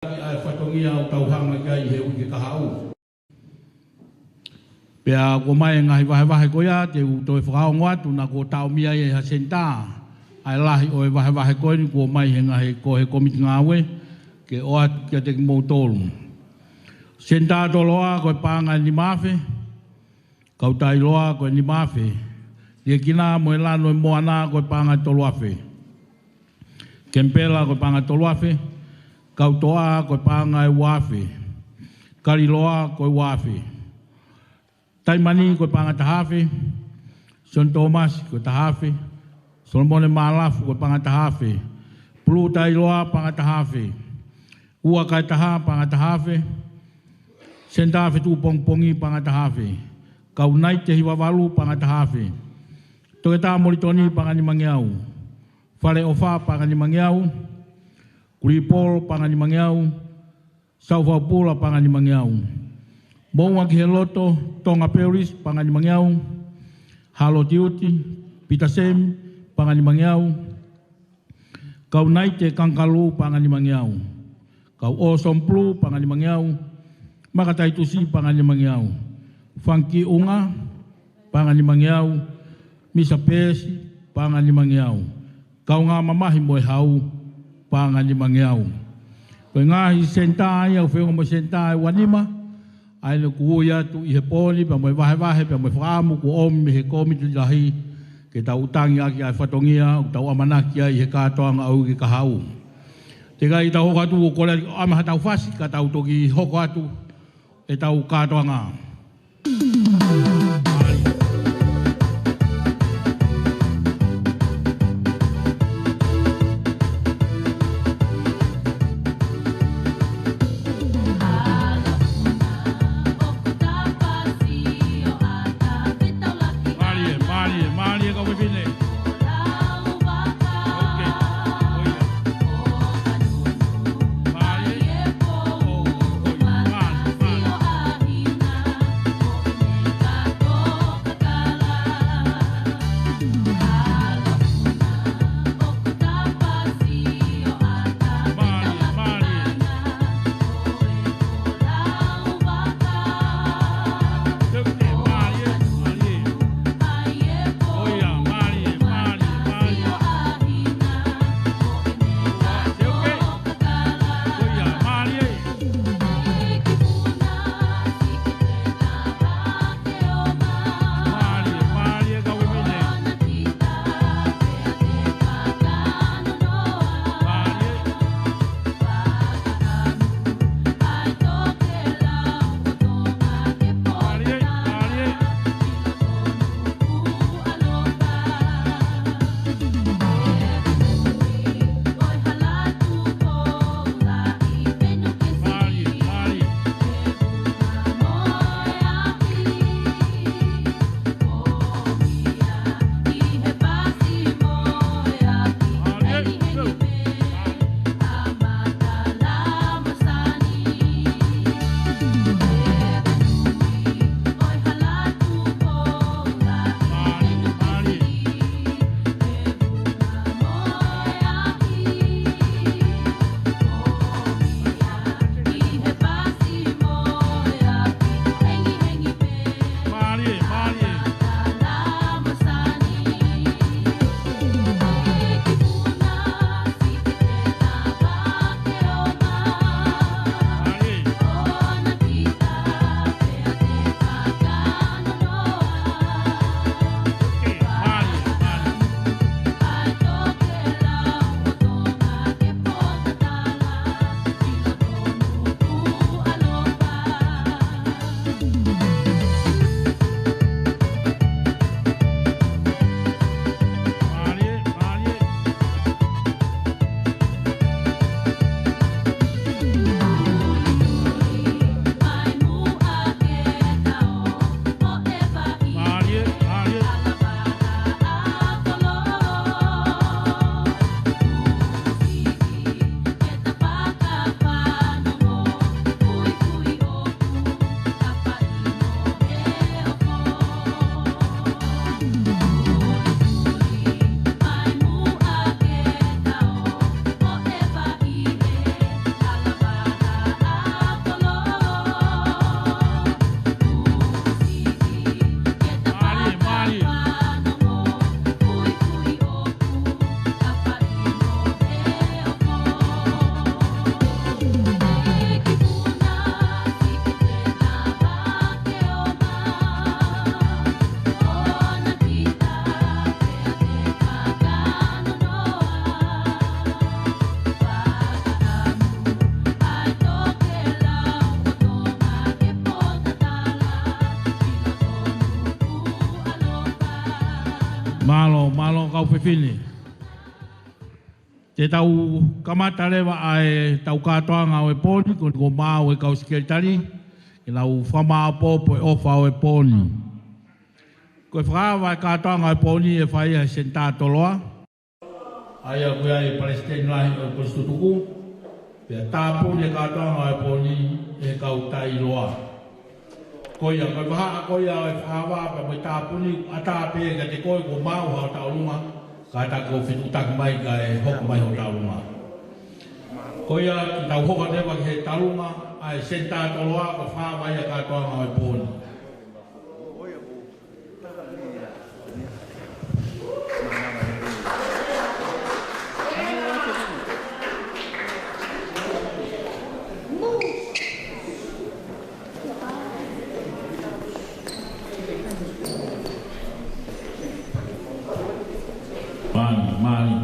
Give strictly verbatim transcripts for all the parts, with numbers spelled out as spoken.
ʻa e fatongia ʻoku tau hanga ki ai he uike kahaʻu. Pea kuo ʻomai e ngaahi vahevahe ko ia, te u toe fakaongo atu naʻa kuo taʻomia ʻe ha senitā ʻa e lahi ʻo e vahevahe ko eni kuo ʻomai he ngaahi ko e he kōmiti ngāue ke ʻoatu kiate kimoutolu. Senitā Toloa ko e paʻanga ʻe nima afe. Kautailoa ko e nima afe. Liekina mo e Lano ʻi Moana ko e paʻanga ʻe tolu afe. Kemipela ko e paʻanga ʻe tolu afe. Kautoʻa ko e paʻanga ʻe ua afe. Kaliloa ko e ua afe. Taimani ko e paʻanga ʻe taha afe. Sione Tōmasi ko e taha afe. Solomone Mālafu ko e paʻanga ʻe taha afe. Pulutailoa paʻanga ʻe taha afe. Ua Kaitaha paʻanga ʻe taha afe. Senitā Fetuʻupongipongi paʻanga ʻe taha afe. Kau Naite Hiva Valu paʻanga ʻe taha afe. Toketā Molitoni paʻanga ʻe nimangeau. Fale ʻOfa paʻanga ʻe nimangeau. Kulipolo paʻanga ʻe nimangeau. Saufaupula paʻanga ʻe nimangeau. Moʻunga ki he Loto, Tonga Peulisi paʻanga ʻe nimangeau. Halo Tiuti, Pita Semi paʻanga ʻe nimangeau. Kau Naite Kangakalū paʻanga ʻe nimangeau. Kau Ocean Blue paʻanga ʻe nimangeau. Maka Taitusi paʻanga ʻe nimangeau. Fanga Kiʻi ʻUnga paʻanga ʻe nimangeau. Misa Pesi paʻanga ʻe nimangeau. Kaungā Mamahi mo e Hau paʻanga ʻe nimangeau. Ko e ngaahi senitā ia ʻoku feʻunga mo e senitā ʻe ua nima ʻa eni kuo ui atu ʻi he pō ni, pea mo e vahevahe, pea mo e fakaʻamu kuo ʻomi mei he kōmiti lahi ke tau tangi ʻaki ʻa e fatongia ʻoku tau ʻamanaki ai he kātoanga ʻo e uike kahaʻu. Teʻeki ai ke tau hoko atu ʻo kole ʻo ʻomai haʻatau fasi, ka tau toki hoko atu ʻetau kātoanga. Mālie, mālie, mālie kau fefine. Ok. Mālie. Oh, oh, oh, mālie, mālie. Mālō kau fefine. Te tau kamata leva ʻa e tau kātoanga ʻo e pō ni, ko eni kuo maau ʻe he kau sekelitali ke nau fakamāʻopoʻopo e ʻofa ʻo e pō ni. Ko e fakaava e kātoanga ʻo e pō ni ʻe fai ʻi he Senitā Toloa. ʻA ia ko ia e Palesiteni Lahi ʻo e Kolisi Tutuku, pea tāpuni e kātoanga ʻo e pō ni ʻe he kau tai ʻiloa. Ko ia, ko e vahaʻa ko ia ʻo e fakaava pea mo e tāpuni, ʻatā pē kiate koe kuo maau haʻo tauʻolunga, kae ʻatā ke fetuʻutaki mai kae hoko mai hoʻo tauʻolunga. Ko ia, te tau hoko atu leva ki he tauʻolunga ʻa e Senitā Toloa, ko e fakaava ia e kātoanga ʻo e pō ni. Mālie, mālie.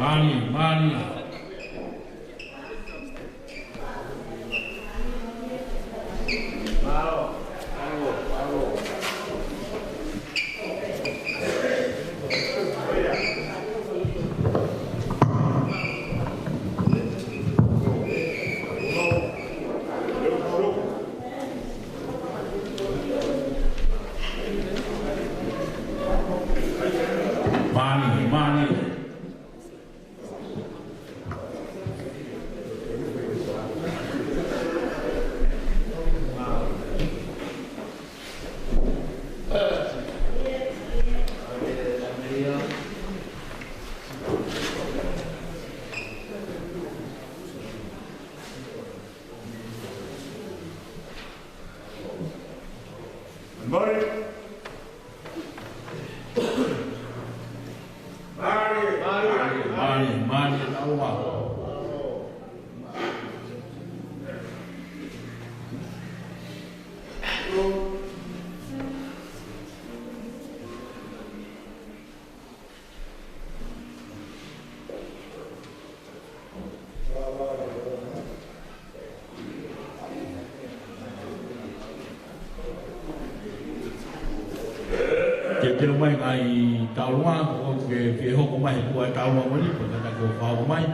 Mālie, mālie. Mālie, mālie. Mālie, mālie, mālie, mālie, mālie, mālie, mālie. Ke teu mai ngaahi tauʻolunga, ʻoku ke fie hoko mai he kuo ʻi ai e tauʻolunga ko eni, ko e tangata kuo fakahoko mai.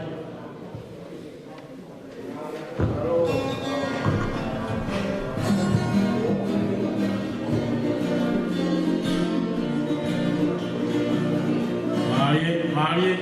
Mālie, mālie.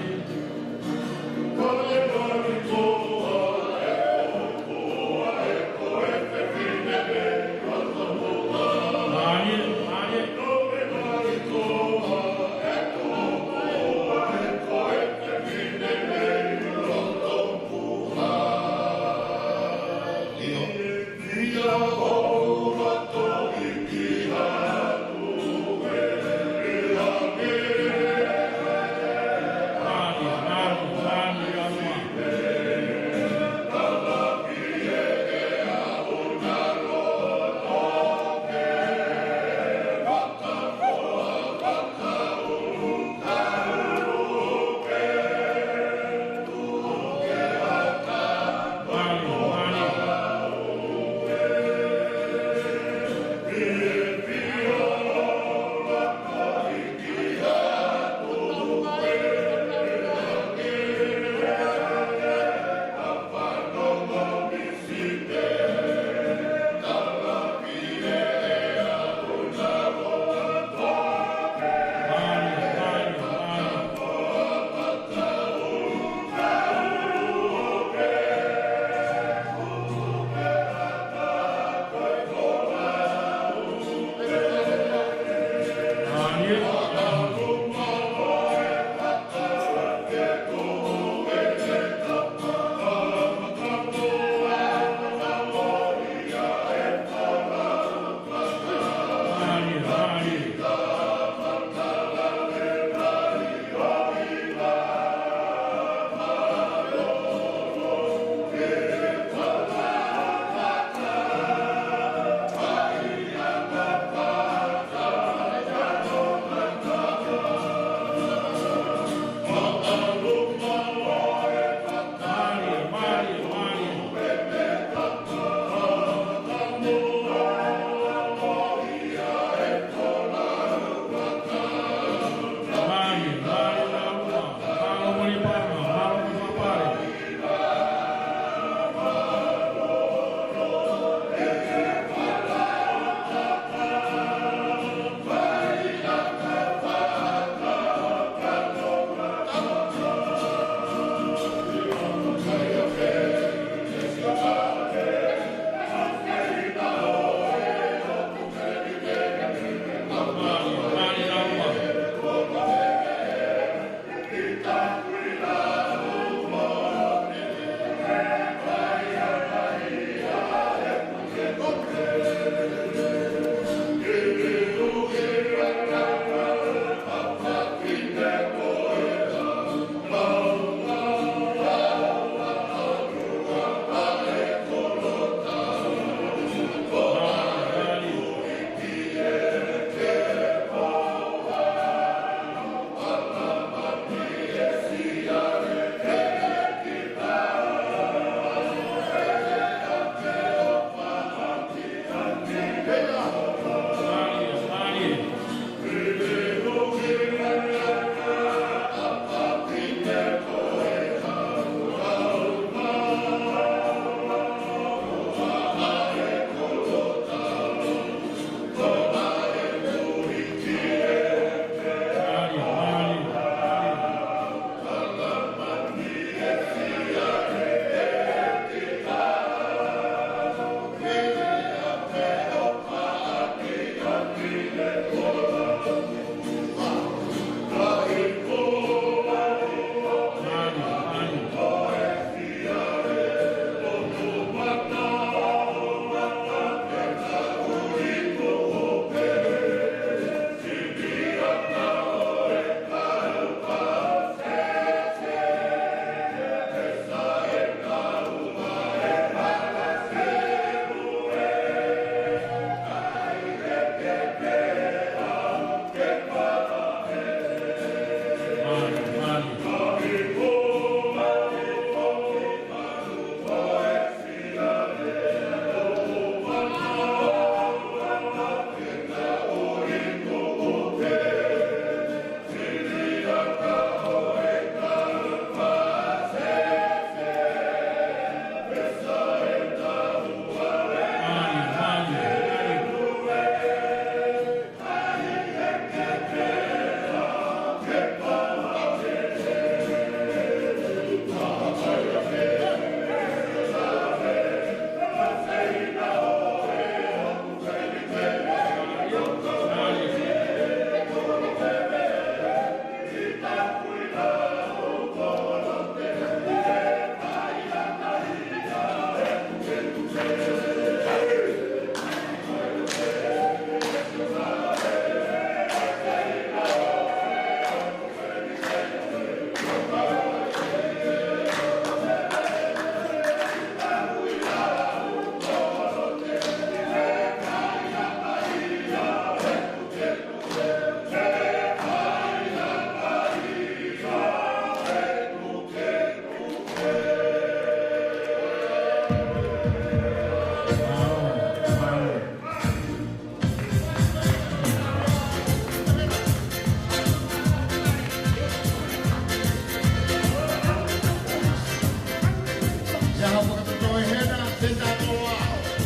Te u hanga ʻo fakatotoe hena, Senitā Toloa,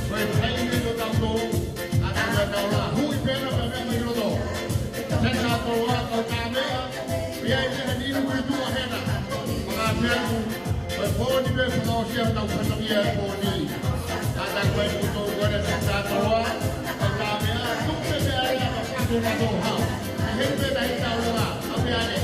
ko e taimi ko tautolu, ʻa e taimi ko tautolu, hui pē na pea mei loto. Senitā Toloa, kau tā meʻa, pea ʻi ai e niʻihi ʻoku tuʻu hena. Maka pea ku, ko e pōni pē fakaʻosi ʻetau fatongia he pōni. Tata ko e kuto ko e Senitā Toloa, kau tā meʻa, tuku pē meʻa ia, ka fatu na tō hau. He pē na i tau loa, a pea ne.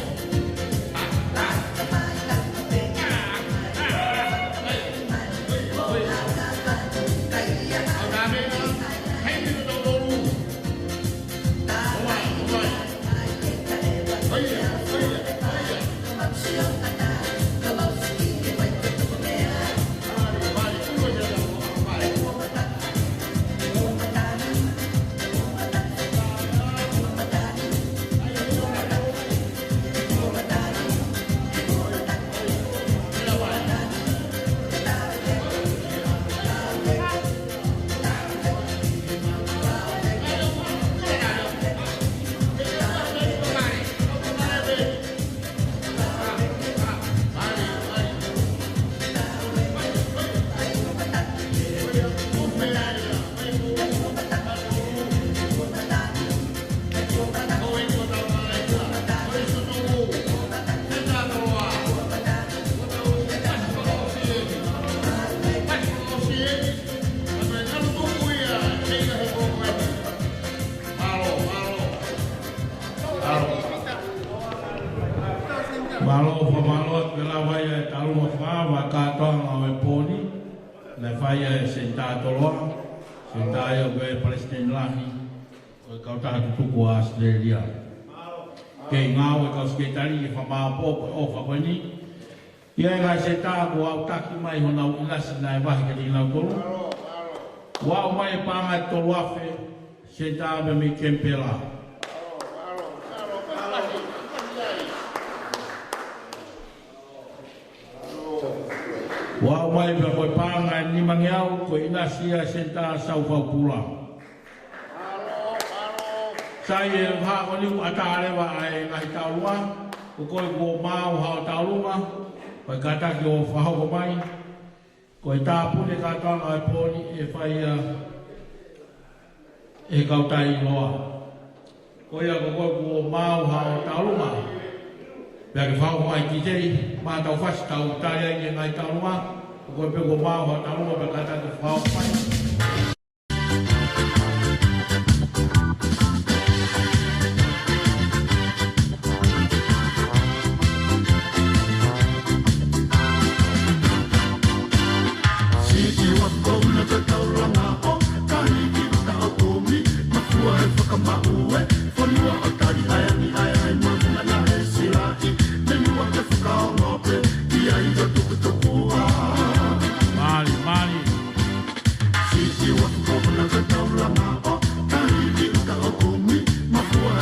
Mālō, fakamālō atu ke lava ia e tauʻolunga fakakātoanga ʻo e pōni. Naʻe fai ʻe he Senitā Toloa, Senitā ia ko e Palesiteni Lahi ʻo e Kautaha Tutuku ʻa ʻAositelēlia. Kei ngāue kau sekelitali ke fakamāʻopoʻopo e ʻofa ko eni. ʻI ai e ngaahi senitā kuo aʻutaki mai honau ʻinasi naʻe vahe kiate kinautolu. Kuo aʻu mai e paʻanga ʻe tolu afe, Senitā mei Kenipela. Kuo aʻu mai pea ko e paʻanga ʻe nimangeau, ko e ʻinasi ia ʻa Senitā Saufau Pula. Sai, e vahaʻa ko eni ʻoku ʻatā leva ʻa e ngaahi tauʻolunga, ko koe kuo maau haʻo tauʻolunga, ko e kātaki ʻo fakahoko mai. Ko e tāpuni e kātoanga ʻo e pōni ʻe fai ia ʻe he kau tailoa. Ko ia ko koe kuo maau haʻo tauʻolunga, pea ke fakahoko mai ki tei, ma tau fasi tau tali ai ki he ngaahi tauʻolunga, ko koe pē kuo maau haʻo tauʻolunga pea kātaki ʻo fakahoko mai. Mali, mali. Siʻi uafu kovu na ka taulanga o Tahiti ka o kumi, mafua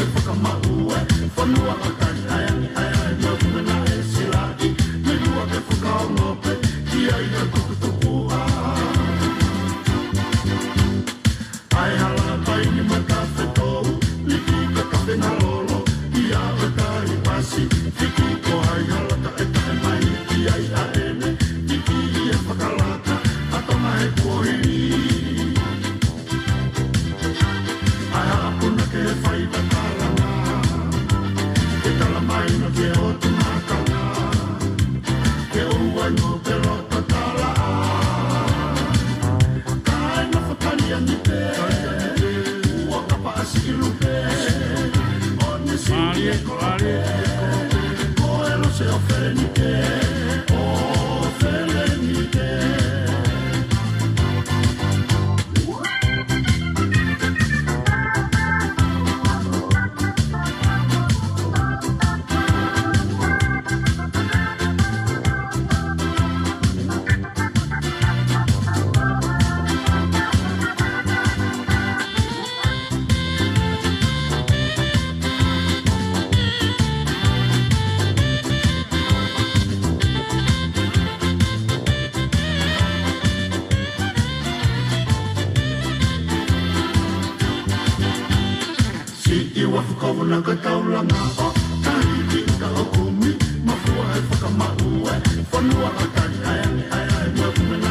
he fakamaʻu e fonua ʻo Tali ʻae ʻae ʻae ʻae ʻae ʻae.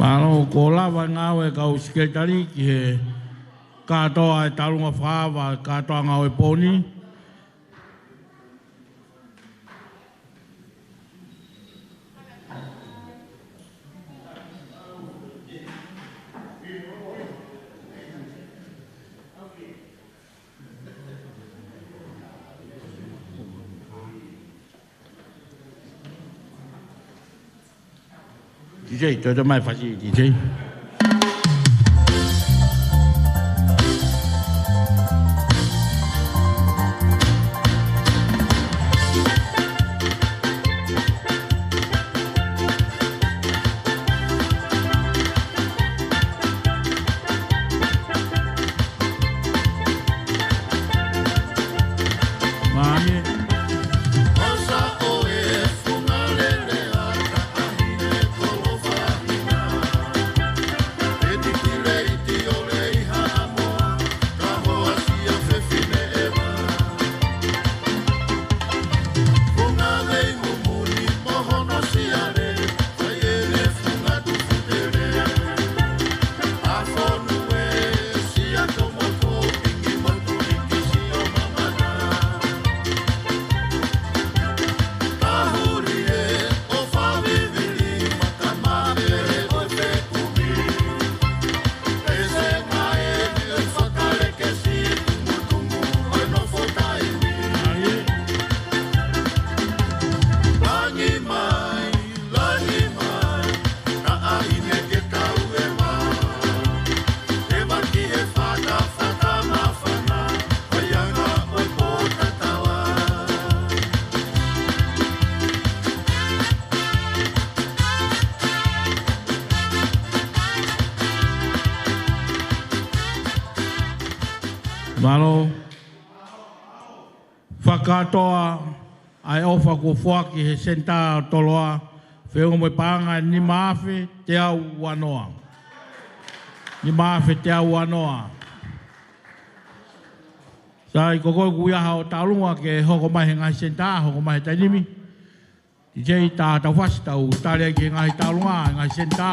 Mālō, kuo lava e ngāue ʻa e kau sekelitali ki he kātoa e talunga fakaava, kātoa ngāue pō ni. D J, toe toe mai fasi, D J. Mālie. Mālō. Fakakātoa ʻa e ʻofa kuo foaki he Senitā ʻo Toloa, feʻunga mo e paʻanga ʻe nima afe teau uanoa. Nima afe teau uanoa. Sai, ko koe ʻoku ʻi ai haʻo talunga ke hoko mai he ngaahi senitā, hoko mai he taimi ni. D J, tā tau fasi, tau tali ai ki he ngaahi talunga, ngaahi senitā.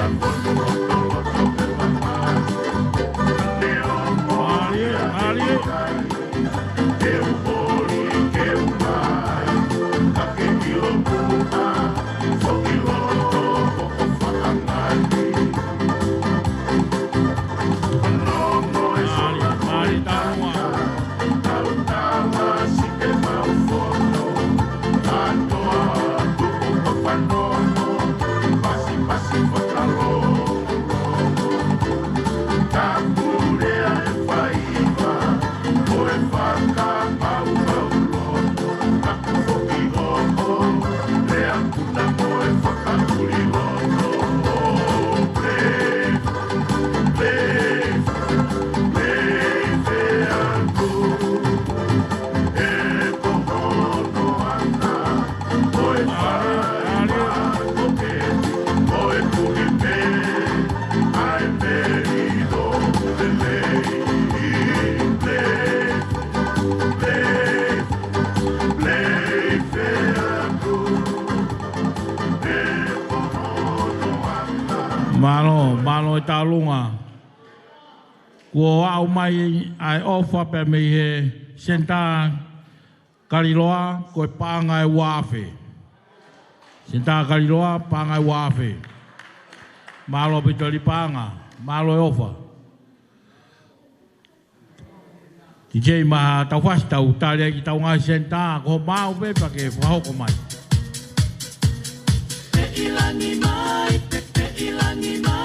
Mālie, mālie. Mālie, mālie, taua. Mālō, mālō e tauʻolunga. Kuo aʻu mai ʻa e ʻofa pē mei he Senitā Kaliloa, ko e paʻanga ʻe ua afe. Senitā Kaliloa, paʻanga ʻe ua afe. Mālō ʻaupito e paʻanga, mālō e ʻofa. T J, maʻa tau fasi tau tali ai ki tau ngaahi senitā, ko hoʻo maʻu pē pea ke fakahoko mai. Pe ʻilangi mai, pe, pe ʻilangi mai.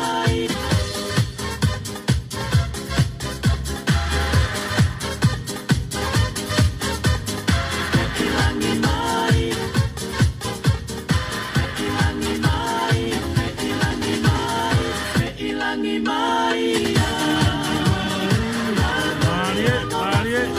Pe ʻilangi mai. Pe ʻilangi mai, pe ʻilangi mai, pe ʻilangi mai. Mālie, mālie. Mālie, mālie.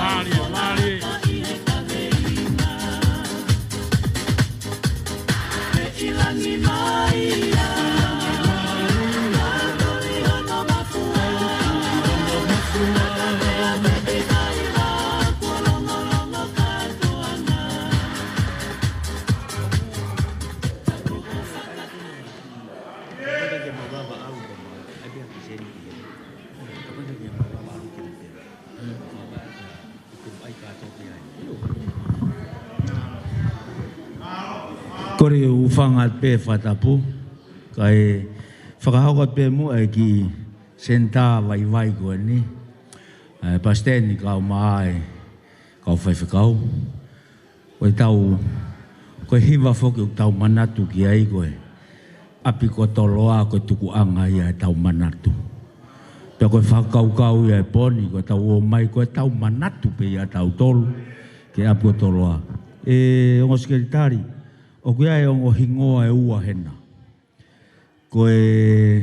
Mālie, mālie. Mālie, mālie. Kole ke u hūfanga pē he fakatapu, kae fakahoko pē muʻa e kiʻi senitā vaivai ko eni. ʻE, Palesiteni kae ʻumaʻā e kau faifekau. Ko e tau, ko e hiva foki ʻoku tau manatu ki ai ko e ʻapi ko Toloa ko e tukuʻanga ia ʻetau manatu. Pea ko e fakakaukau ia ʻo e pō ni ko ʻetau ō mai ko ʻetau manatu pē ia ʻatautolu ki he ʻapi ko Toloa. ʻE ongo sekelitali, ʻoku ʻi ai e ongo hingoa ʻe ua hena. Ko e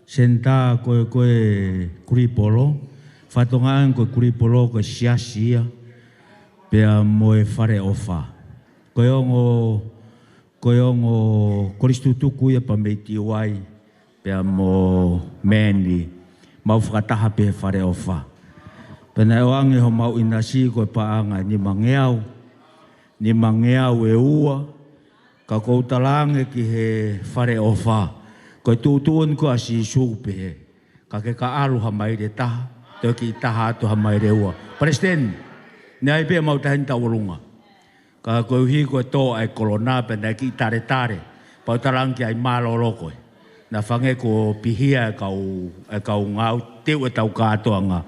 senitā, ko e, ko e Kulipolo, fatongia ko e Kulipolo, ko e siasi ia, pea mo e Fale ʻOfa. Ko e ongo, ko e ongo kolisi tutuku ia pea mei Tiuai, pea mo Meni, mau fakataha pē he Fale ʻOfa. Pea naʻe ʻoange homau ʻinasi ko e paʻanga ʻe nimangeau, nimangeau ʻe ua, ka ʻoku ou talaange ki he Fale ʻOfa, ko e tuʻutuʻuni ko ē ʻa Sīsū pehē, Ka ke ka ʻalu ha maile ʻe taha, toe kiʻi taha atu ha maile ʻe ua. Palesiteni, naʻe ʻi ai pē ʻemau Taʻahine Tauʻolunga. Ka koeʻuhi ko e tō ʻa e kolona pea naʻe kiʻi taletale. Pea u talaange ki ai mālōlō koe. Naʻe feinga ke pihia e kau, e kau ngāue teu ʻetau kātoanga.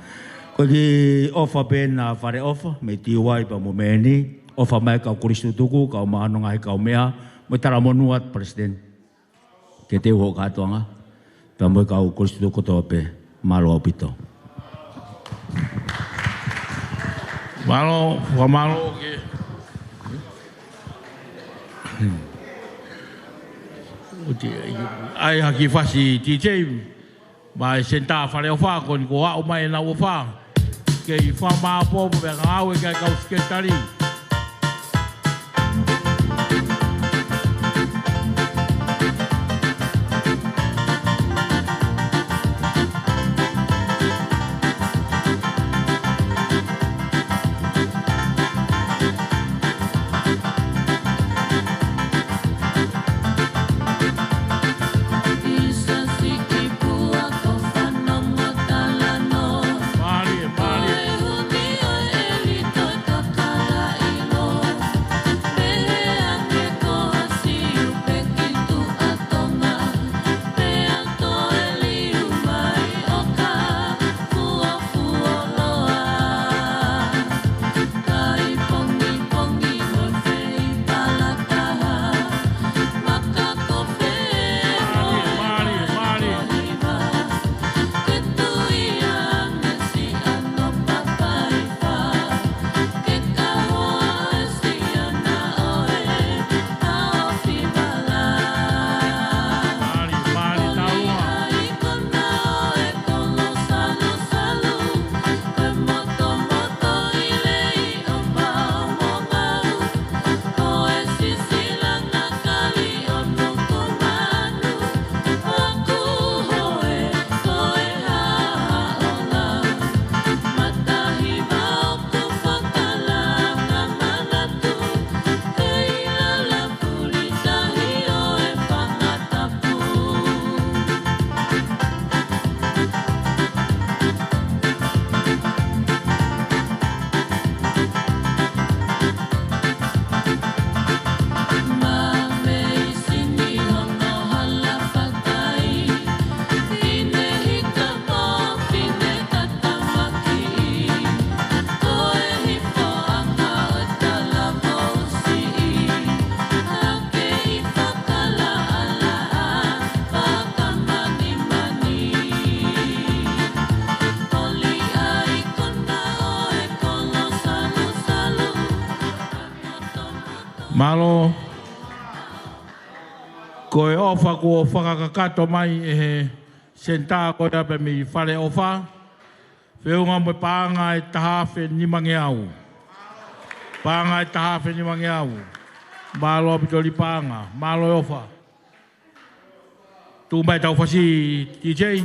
Ko e kiʻi ʻofa pē ena Faleʻofa, mei Tiuai pea mo Meni, ʻofa mai kau kolisi tutuku, kau māʻoniʻoni ngaahi kaumeʻa, mo e talamonū atu Palesiteni. Ke teu hoʻo kātoanga, pea mo e kau kolisi tutuku kotoa pē, mālō ʻaupito. Mālō, fakamālō ke. ʻOku ʻi ai ha kiʻi fasi T J, mei he Senitā Faleʻofa, ko eni kuo aʻu mai ʻenau ʻofa. Kei fakamāʻopoʻopo pea ngāue ki ai kau sekelitali. Mālie, mālie. Mālō. Ko e ʻofa kuo fakakakato mai ʻe he senitā ko ia pē mei Faleʻofa. Feʻunga mo e paʻanga ʻe taha afe nimangeau. Paʻanga ʻe taha afe nimangeau. Mālō ʻaupito ʻa e paʻanga. Mālō e ʻofa. Tuku mai ʻetau fasi T J.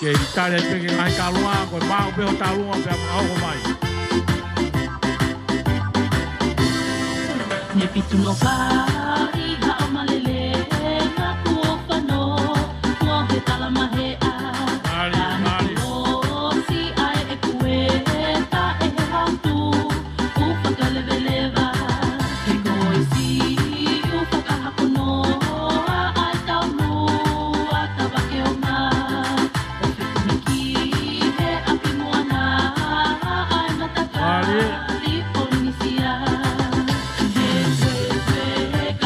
Ke tali pē ki he ngaahi tālunga, ko e maʻu pē hoʻo tālunga pea mo e hoko mai. Ne pitu no ka i haʻo malele na kuo fano, kuo he tala mahe a. Mālie, mālie. Kuo si ai e kue ta e he hautu. ʻU fakaleveleva, he ko e si, ʻu fakahakonoa, ʻa e taunu, ʻa e tavake o ma, ʻo fekumi ki he ʻapi moana, ʻa e matakali Polinisia. He, he, he,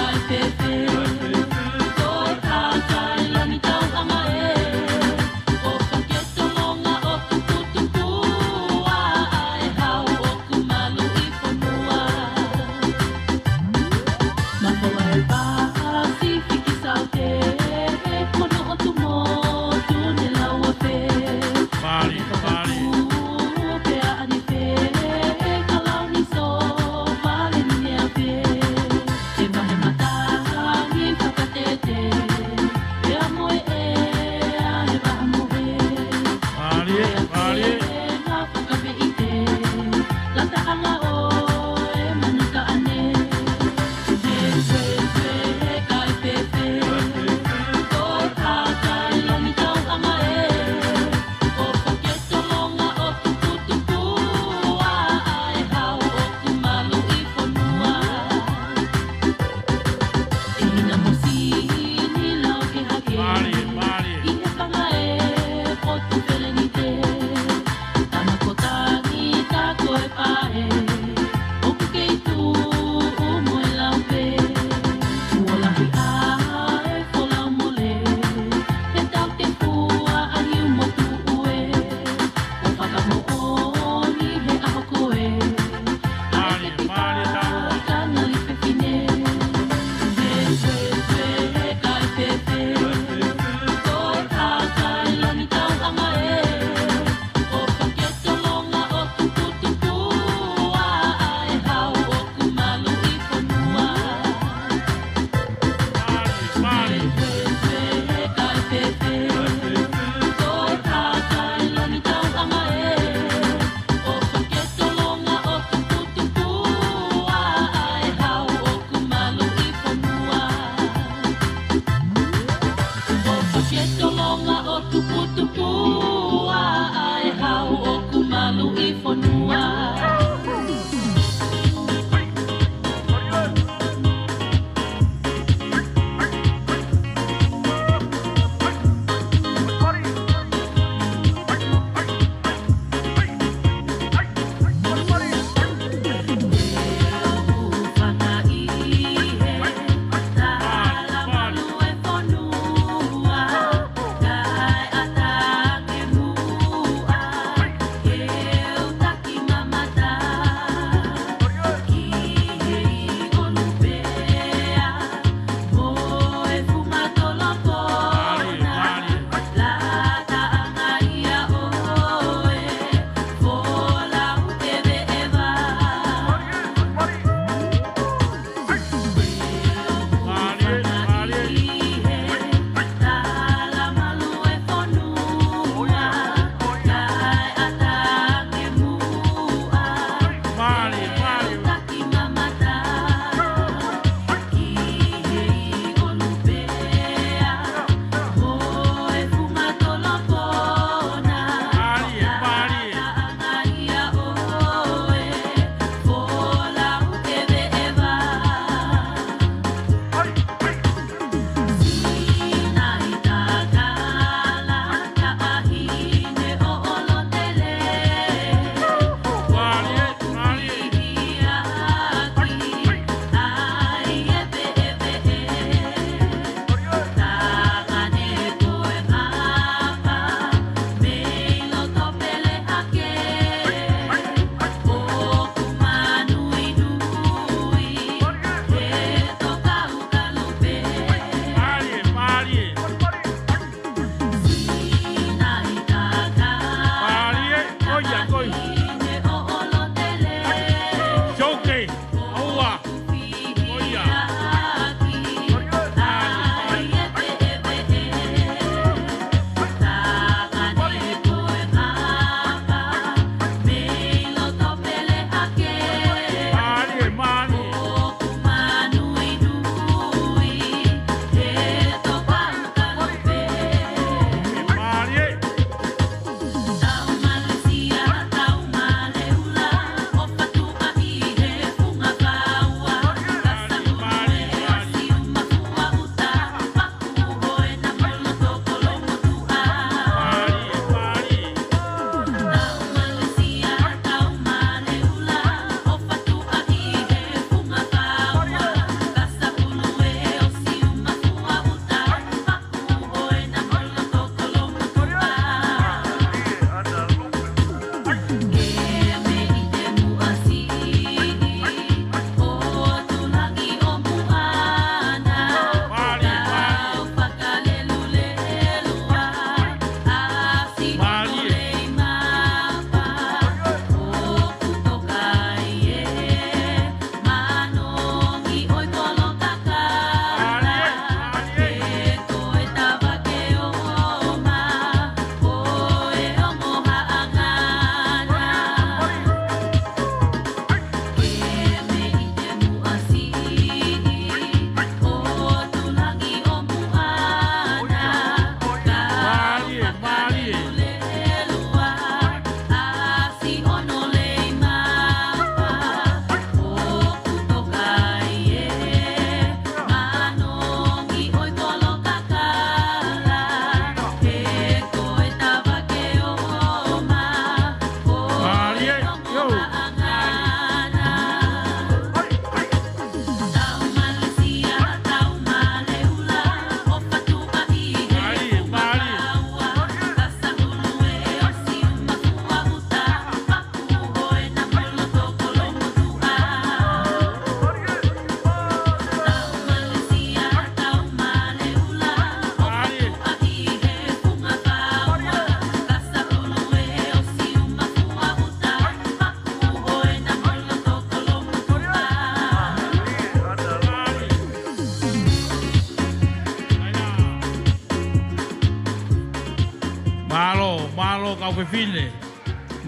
Mālō kau fefine.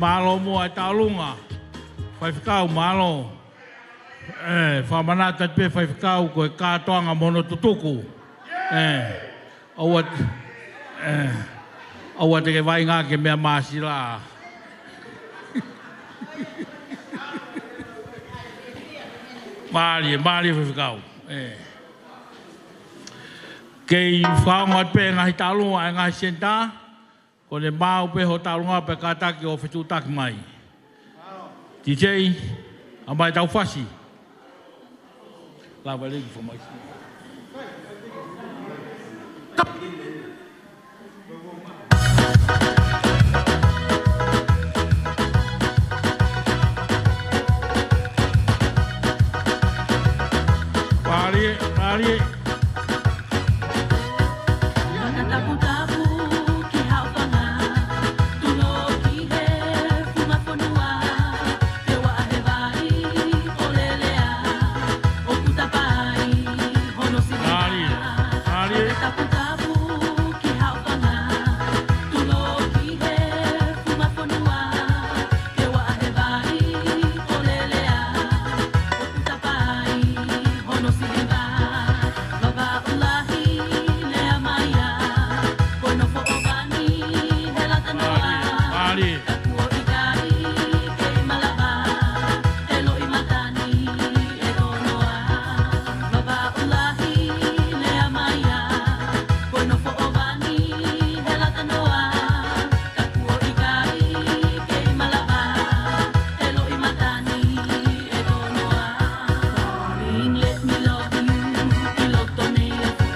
Mālō muʻa e tauʻolunga. Faifekau, mālō. ʻE, fakamanatu atu pē faifekau ko e kātoanga mo hono tutuku. ʻE, ʻoua t-, ʻe, ʻoua te ke vaʻinga ki he meʻa māsila. Mālie, mālie faifekau. ʻE. Kei fakaongo atu pē ngaahi tauʻolunga, ʻa e ngaahi senitā. Ko ʻene maʻu pē hoʻo tauʻolunga pea kātaki ʻo fetuʻutaki mai. DJ, ʻomai ʻetau fasi. Lava lelei ki fomai. Mālie, mālie. Fakataputapu ki Haʻofanga, tulo ki he funga fonua, ke vaʻa he vai ʻo lelea, ʻoku tapa ai hono siʻi. Mālie, mālie. Fakataputapu ki Haʻofanga, tulo ki he funga fonua, ke vaʻa he vai ʻo lelea, ʻoku tapa ai hono siʻi vā. Vavaʻu lahi lea mai ia, ko e nofo ʻo Vani he lata noa. Mālie, mālie. Ka kuo ʻikai kei malava, ʻe loʻimata ni ʻe Tonoa. Vavaʻu lahi lea mai ia, ko e nofo ʻo Vani he lata noa. Ka kuo ʻikai kei malava, ʻe loʻimata ni ʻe Tonoa. Darling, let me love you, ʻi loto nei ʻafu.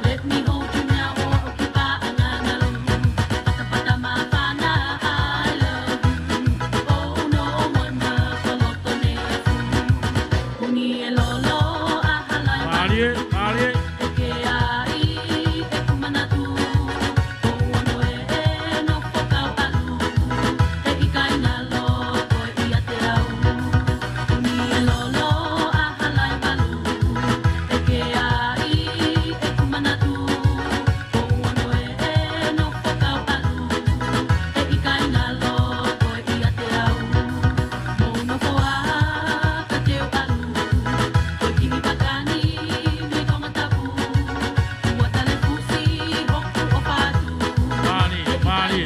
Let me hold you now, ʻo aʻu ki paʻanga ngalo. Patapata māfana, I love you. Oh, no wonder, ko loto nei ʻafu. Uni e lolo a halai. Mālie, mālie. ʻE ke ai ʻeku manatu. Ko hono ʻe ʻe nofo kau ʻalu, ʻe ʻikai ngalo koe ʻiate au. Uni e lolo a halai valu, ʻe ke ai ʻeku manatu. Ko hono ʻe ʻe nofo kau ʻalu, ʻe ʻikai ngalo koe ʻiate au. Mou nofo ā ka te u ʻalu, ko e kiʻi vaka ni mei Tongatapu. Mālie, mālie.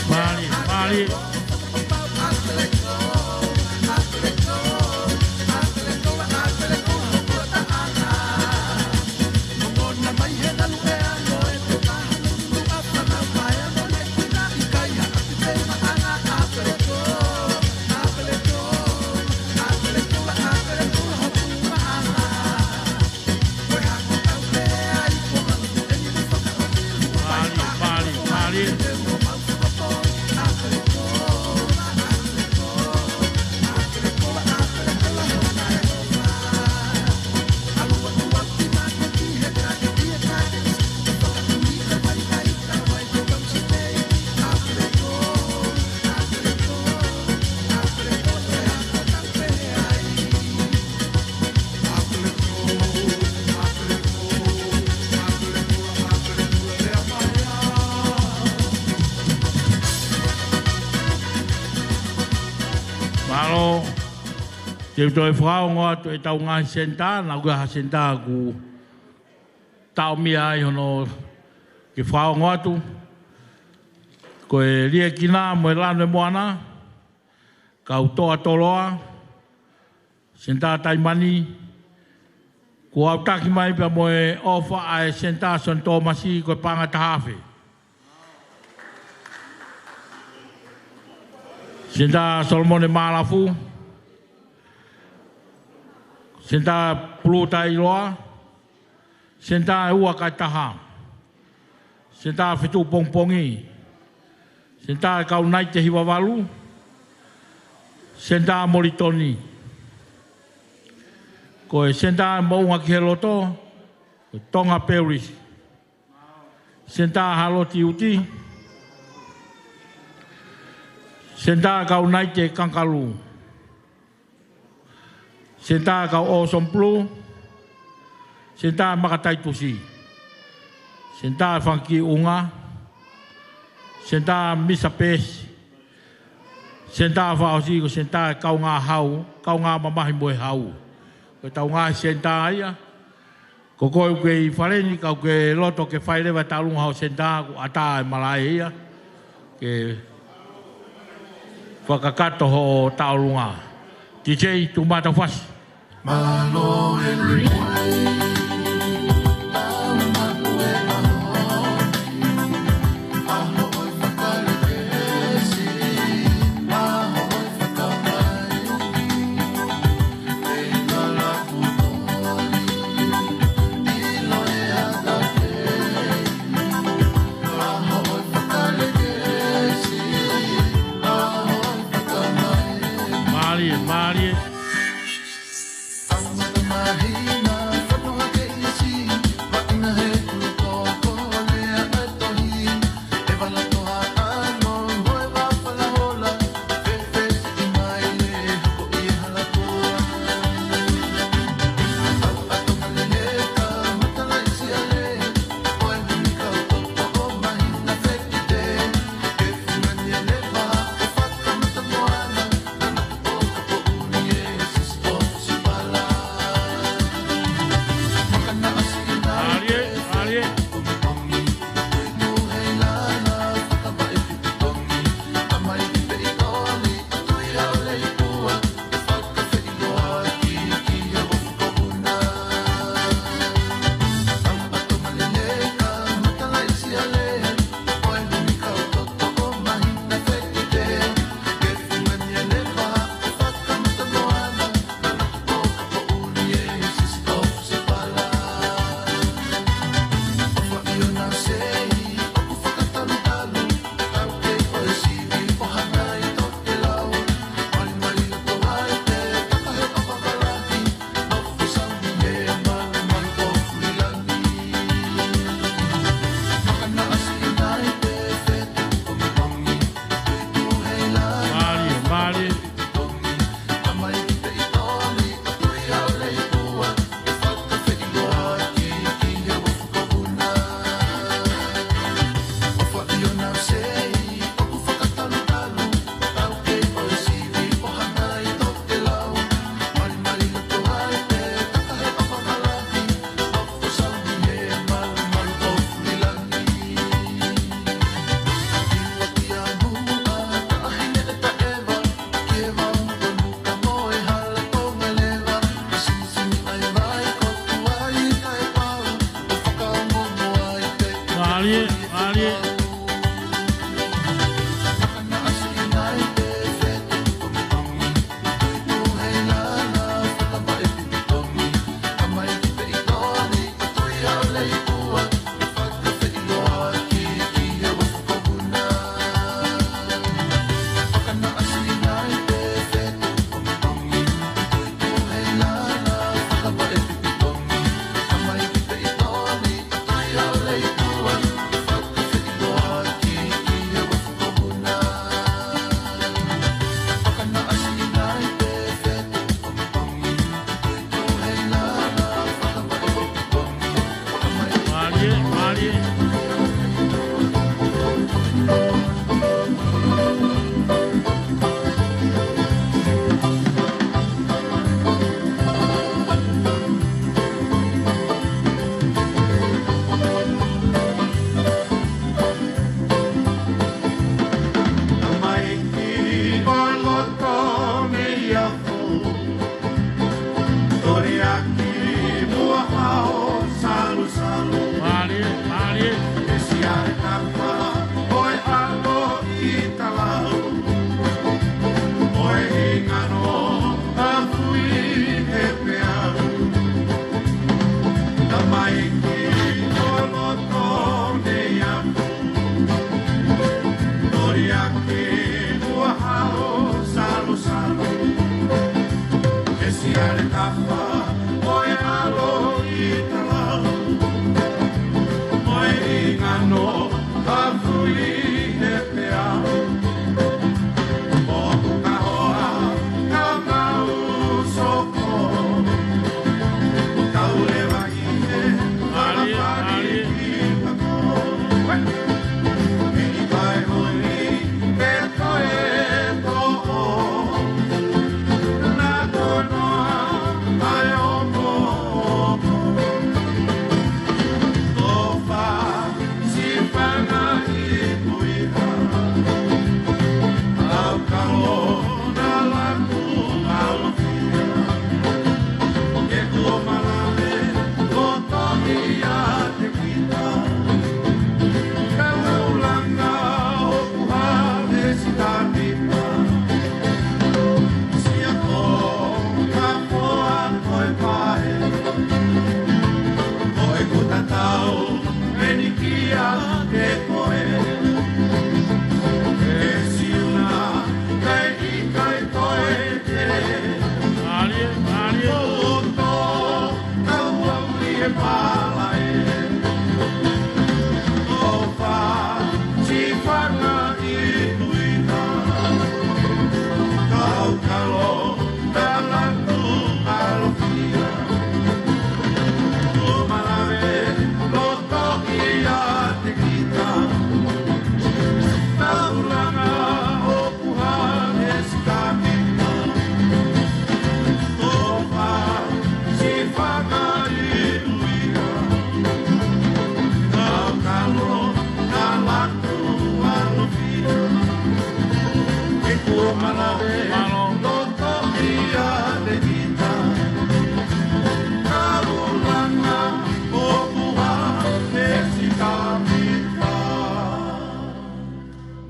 Mālie, mālie. Mālie, mālie, mālie. Te u toe fakaongo atu ʻetau ngaahi senitā, naʻa ʻoku ʻi ai ha senitā ʻoku taʻomia ai hono ke fakaongo atu. Ko e Liekina mo e Lanu ʻi Moana, kau Toa Toloa, Senitā Taimani, kuo aʻutaki mai pea mo e ʻofa ʻa e Senitā Soni Tōmasi ko e paʻanga ʻe taha afe. Senitā Solomone Mālafu, Senitā Pulu Tailoa, Senitā ʻe ua kae taha, Senitā Fetuʻu Pongipongi, Senitā ʻe kau Naite Hiva Valu, Senitā Molitoni. Ko e Senitā ʻe Moʻunga ki he Loto, ko Tonga Peulisi. Senitā Haloti Uti, Senitā ʻe kau Naite Kangaroo. Senitā ʻe kau Ocean Blue, Senitā ʻe Maka Taitusi, Senitā ʻe Fanga Kiʻi ʻUnga, Senitā ʻe Misa Pesi, Senitā fakaʻosi ko e Senitā ʻe Kaungā Hau, Kaungā Mamahi mo e Hau. Ko ʻetau ngaahi senitā ia. Ko koe ʻoku ke ʻi fale ni, ka ʻoku ke loto ke fai leva e tauʻolunga hoʻo senitā, kuo ʻatā e malaʻe ia ke fakakakato hoʻo tauʻolunga. T J, tuʻu mai ʻo fasi. Mālie, mālie.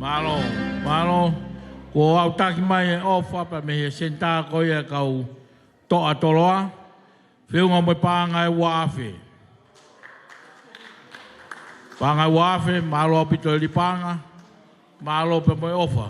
Mālō, mālō. Kuo aʻutaki mai e ʻofa pea mei he senitā ko ia e kau Toʻa Toloa. Feʻunga mo e paʻanga ʻe ua afe. Paʻanga ʻe ua afe, mālō ʻaupito e lipaʻanga. Mālō pea mo e ʻofa.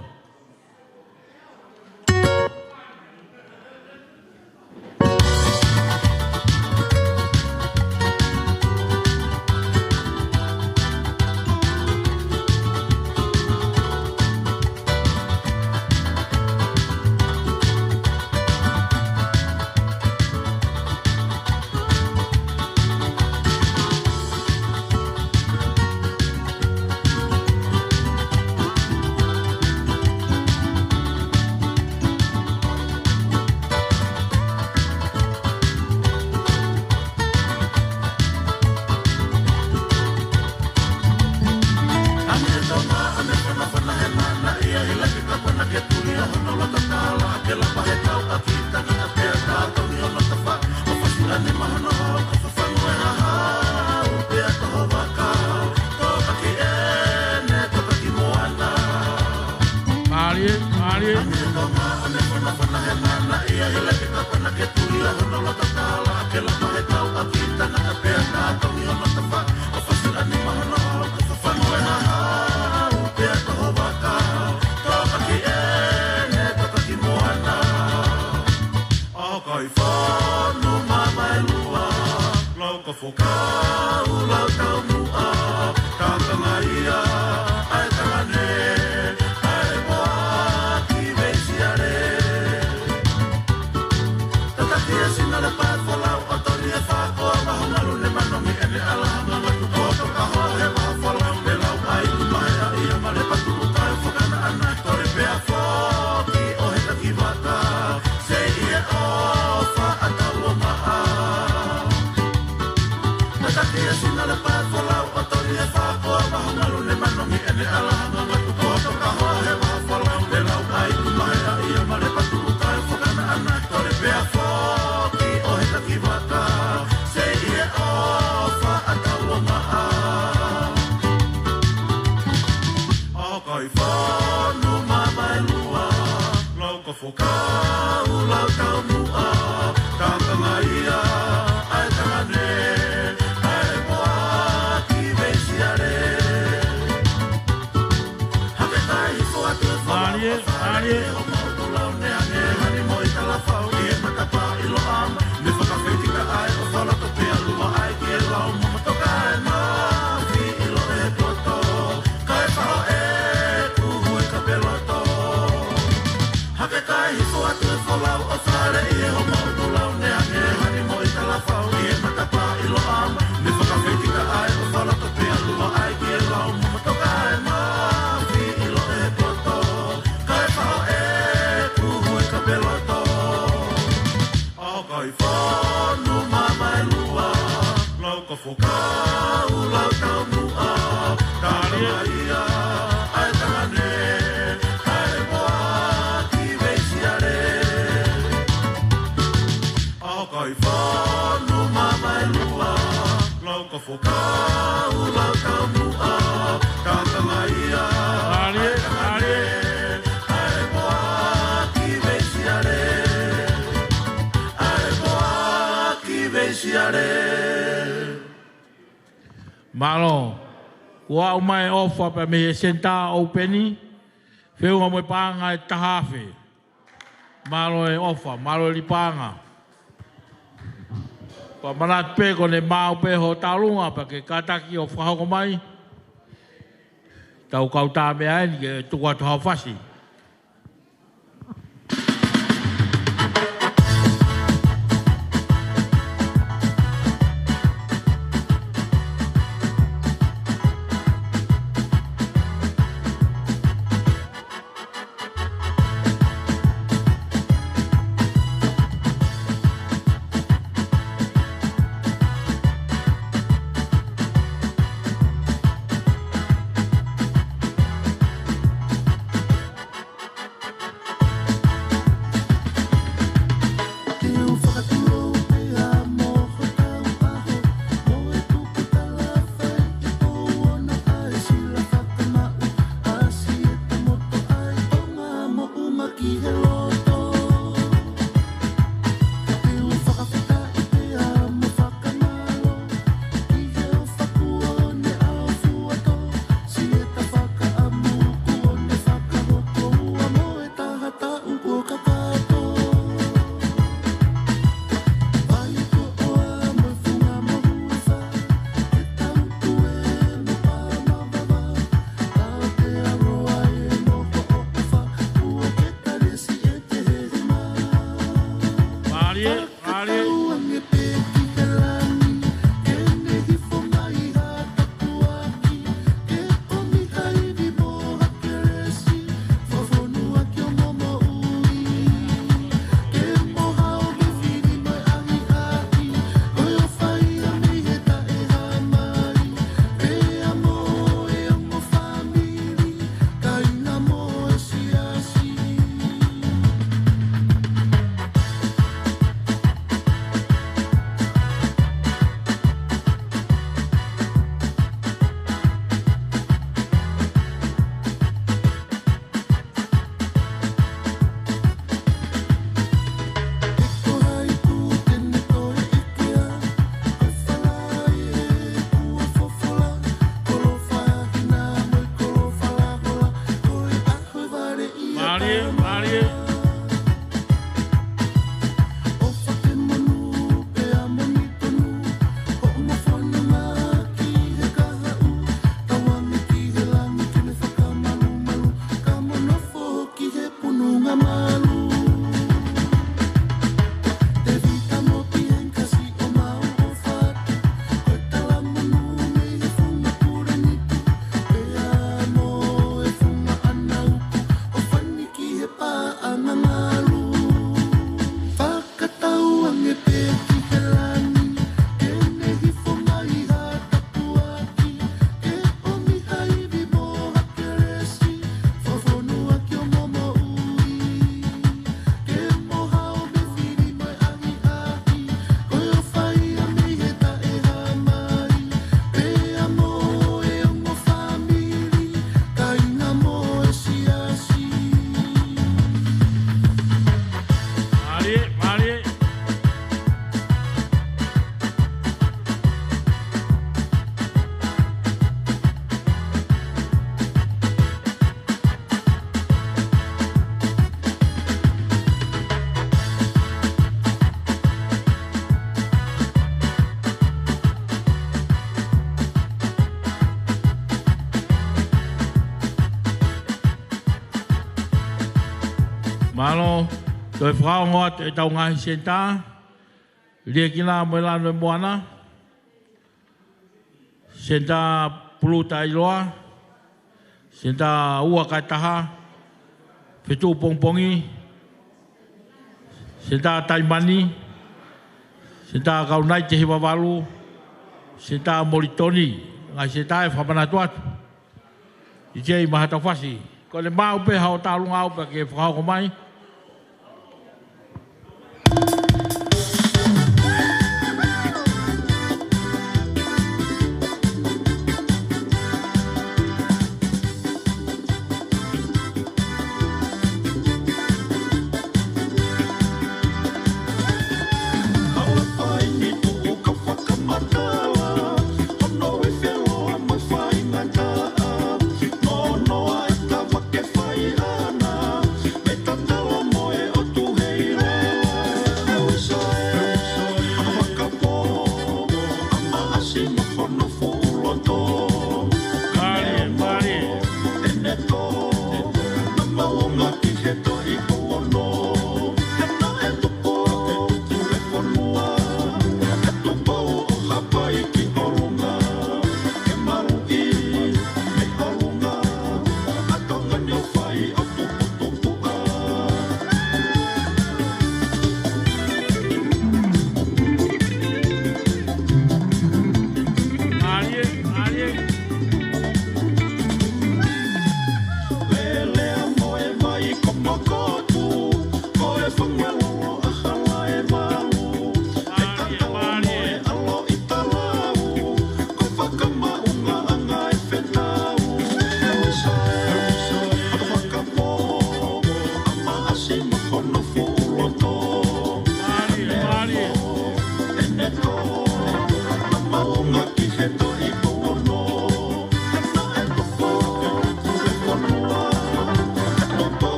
Mālie, mālie. Ka fonu mamae lua, lau ka fokau lau taumuʻa, ka ka ngaia, ʻa e tangane, ʻa e poaki veisiale. Tataki e sina le pae folau, ʻo toni e fākoa, mahu malu ne manomi ʻene ʻalahanga, ngatu koto ka ho he vaha folau, ne lau ai tu mahe a ia ma le patu uka e fakana ana, tole pea foki ʻo he taki vaka. Sei ʻi he ʻofa ʻa tau o maʻa. Na taki e sina le pae folau, ʻo toni e fākoa, mahu malu ne manomi ʻene ʻalahanga, ngatu koto ka ho he vaha folau, ne lau ai tu mahe a ia ma le patu uka e fakana ana, tole pea foki ʻo he taki vaka. Sei ʻi he ʻofa ʻa tau o maʻa. ʻO kai fonu mamae lua, lau ka fokau lau taumuʻa, ka ka ngaia, ʻa e tangane, ʻa e poaki veisiale. Hake kai hifo atu e fonu. Mālie, mālie. Homau tulau ne ange, hani mo i talafau, ʻi he matapā ʻiloʻama, ne fakafeʻiloaki ʻa e ʻofa loto pea lua ai ki e lau momotoka e mafi ʻilo e poto. Kae fao e kuhu i ka peloto. Hake kai hifo atu e folau ʻo fale ʻi he homau tulau ne ange hani mo i talafau ʻi he matapā ʻiloʻama. Ne fakafeʻiloaki ʻa e ʻofa loto pea lua ai ki e lau momotoka e mafi ʻilo e poto. Kae fao e kuhu i ka peloto. ʻO kai fonu mamae lua, lau ka fokau lau taumuʻa, ka ka ngaia, ʻa e tangane, ʻa e poaki veisiale. ʻO kai fonu mamae lua, lau ka fokau lau taumuʻa, ka ka ngaia, mālie, ʻa e tangane, mālie, ʻa e poaki veisiale. ʻA e poaki veisiale. Mālō. Kuo aʻu mai e ʻofa pea mei he senitā ʻoupeni. Feʻunga mo e paʻanga ʻe taha afe. Mālō e ʻofa, mālō e lipaʻanga. Ko e manatu pē ko ʻene maʻu pē hoʻo tauʻolunga pea ke kātaki ʻo fakahoko mai. Tau kau tā meʻa eni ke tuku atu hao fasi. Mālō, toe fakaongo atu ʻetau ngaahi senitā, Liekina mo e Lanu ʻo e Moana, Senitā Pulu Taʻeiloa, Senitā Ua Kae Taha, Fetuʻu Pongipongi, Senitā Taimani, Senitā Kaunaʻi Te Hiva Valu, Senitā Molitoni, ngaahi senitā ʻe fakamanatu atu. ʻIo, T J Mahataufasi. Ko ʻene maʻu pē haʻo tālunga ʻaʻau pē ke fakahoko mai.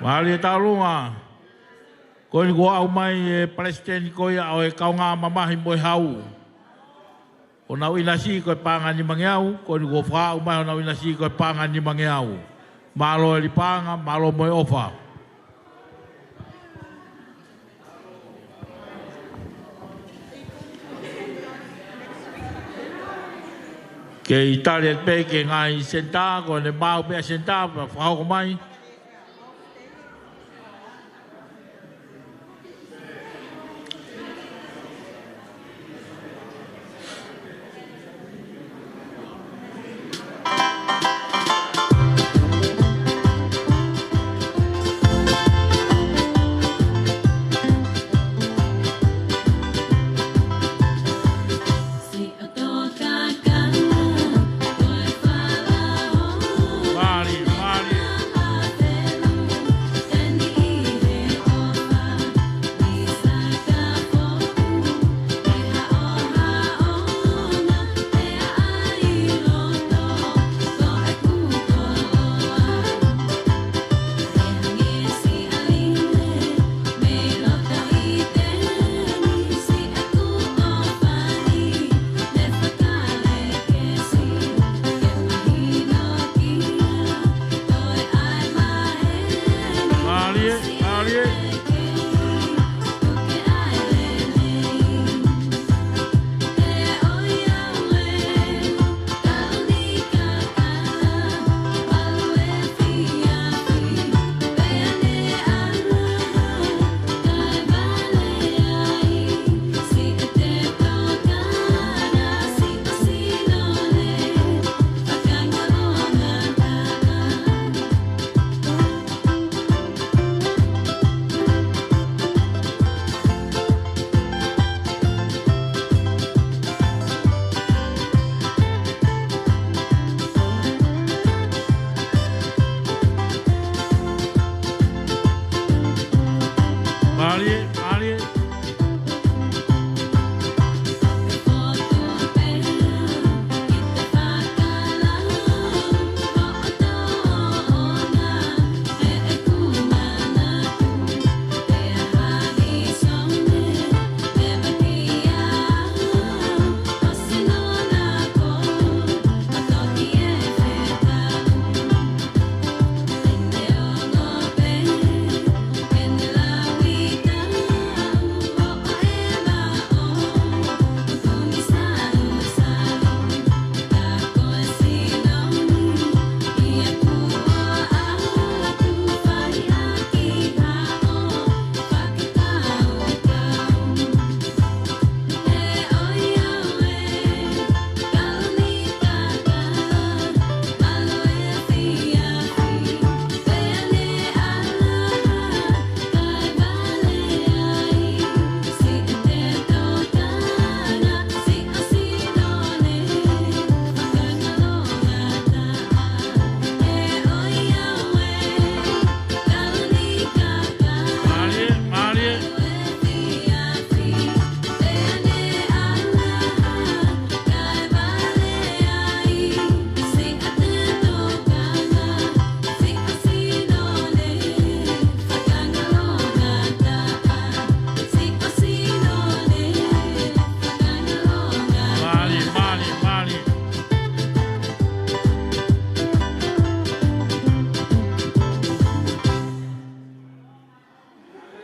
Mālie Taulunga. Ko eni kuo ʻomai ʻe he palesiteni ko ia ʻo e kaungā mamahi mo e hau, ʻo nau ʻinasi ko e paʻanga nimangeau, ko eni kuo fakaʻomai honau ʻinasi ko e paʻanga nimangeau. Mālō e lipaʻanga, mālō mo e ʻofa. Kei tali atu pē ki he ngaahi senitā, ko ʻene maʻu pē ʻa e senitā, pea fakahoko mai. Mālie, mālie.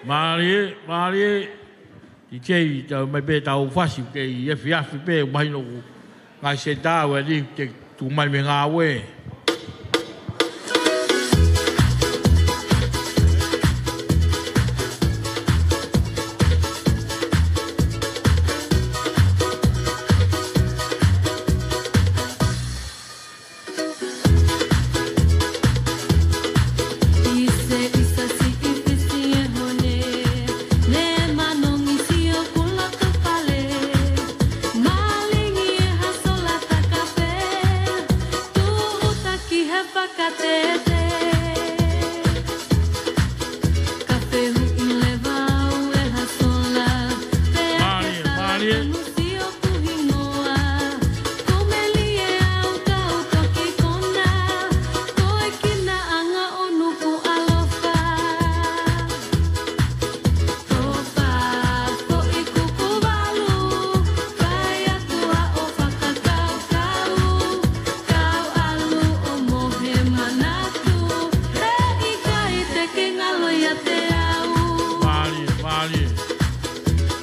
Mālie, mālie. Titei, tau mai pē tau fasi, kei efiafi pē, mahino ko e ngaahi senitā ʻoku ʻi ai, te tuku mai mei he ngāue.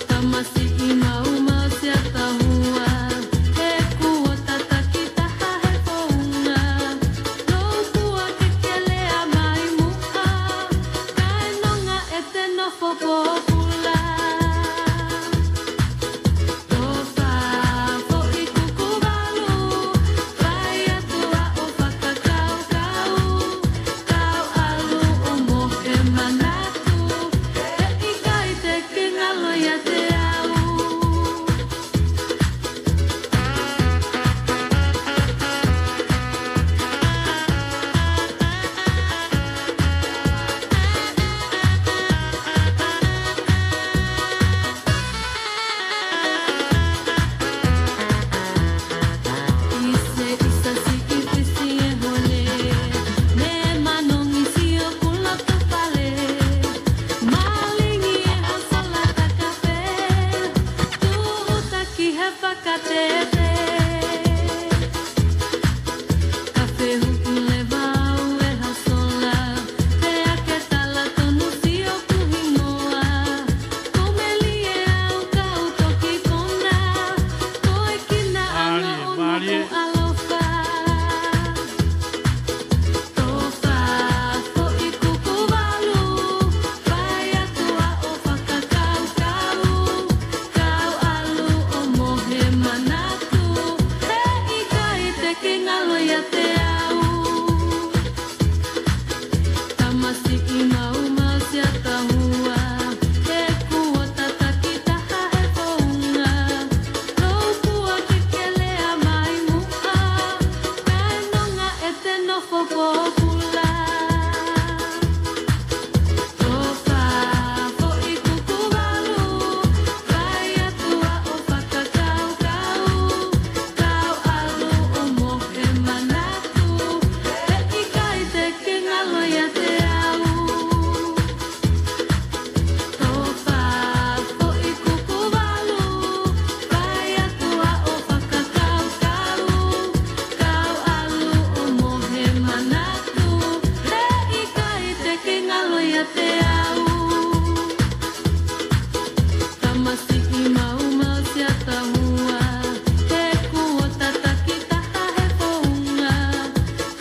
Tamasiʻi maumau siʻa tahua, he kuo tataki taha he founga. Loupua ke ke lea mai muʻa, kae nonga ʻete nofo pōpula. Tō fā foʻi kuku valu, fai atu ʻa ʻo fakakaukau, kau ʻalu ʻo mohe manatu, he ʻikai te ke ngalo ʻiate au. ʻIse ʻisa siʻi fisi e hole, ne manongi sio kula pupale, malingi e hau sola kakape, tuhuta ki he fakatete. Ka fehuʻi leva au e hau sola, pea ke tala tonu siʻoku hingoa. Ko Melie au kau toki kona, ko e kinaʻanga ʻo Nukuʻalofa. Tō fā foʻi kuku valu, fai atu ʻa ʻo fakakaukau, kau ʻalu ʻo mohe manatu, he ʻikai te ke ngalo ʻiate au. Tamasiʻi maumau siʻa tahua, he kuo tataki taha he founga. Loupua ke ke lea mai muʻa, kae nonga ʻete nofo pōpula. Tō fā foʻi kuku valu, fai atu ʻa ʻo fakakaukau, kau ʻalu ʻo mohe manatu, he ʻikai te ke ngalo ʻiate au. Tō fā foʻi kuku valu, fai atu ʻa ʻo fakakaukau, kau ʻalu ʻo mohe manatu, he ʻikai te ke ngalo ʻiate au. Tamasiʻi maumau siʻa tahua, he kuo tataki taha he founga.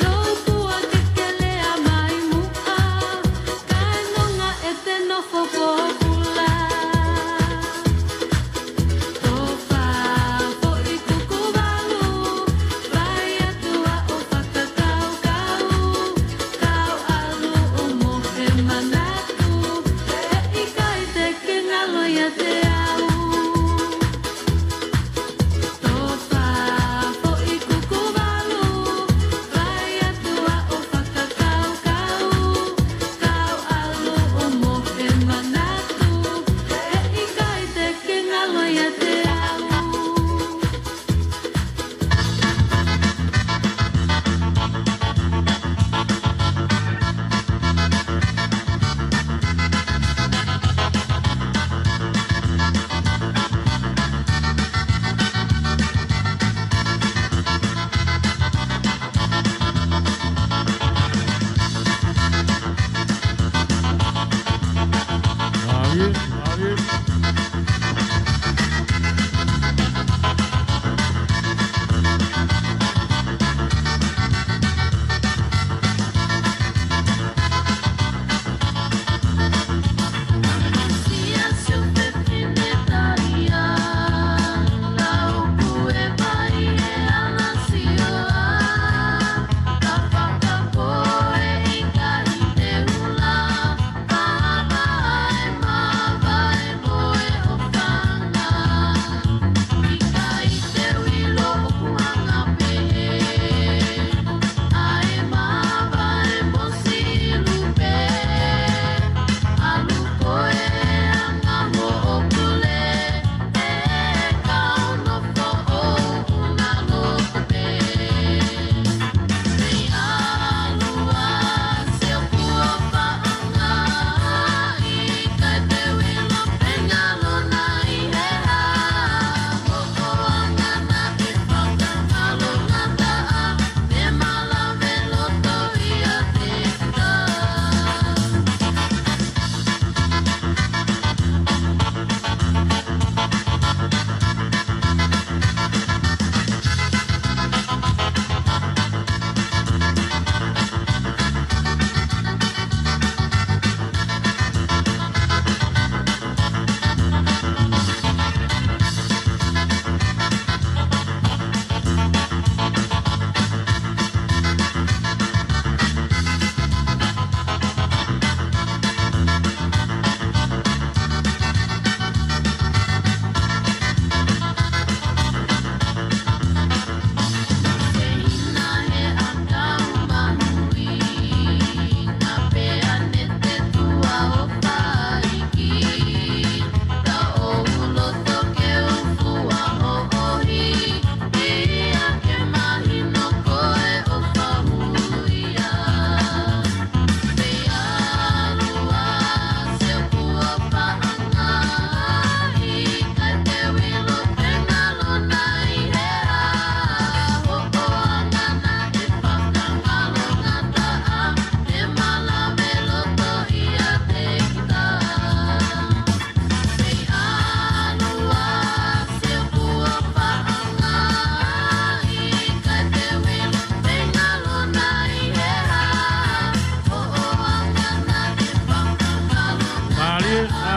Loupua ke ke lea mai muʻa, kae nonga ʻete nofo pōpula. Tō fā foʻi kuku valu, fai atu ʻa ʻo fakakaukau, kau ʻalu ʻo mohe manatu, he ʻikai te ke ngalo ʻiate au. Tō fā foʻi kuku valu, fai atu ʻa ʻo fakakaukau, kau ʻalu ʻo mohe manatu, he ʻikai te ke ngalo ʻiate au.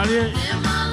Mālie, mālie.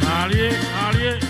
Mālie, mālie.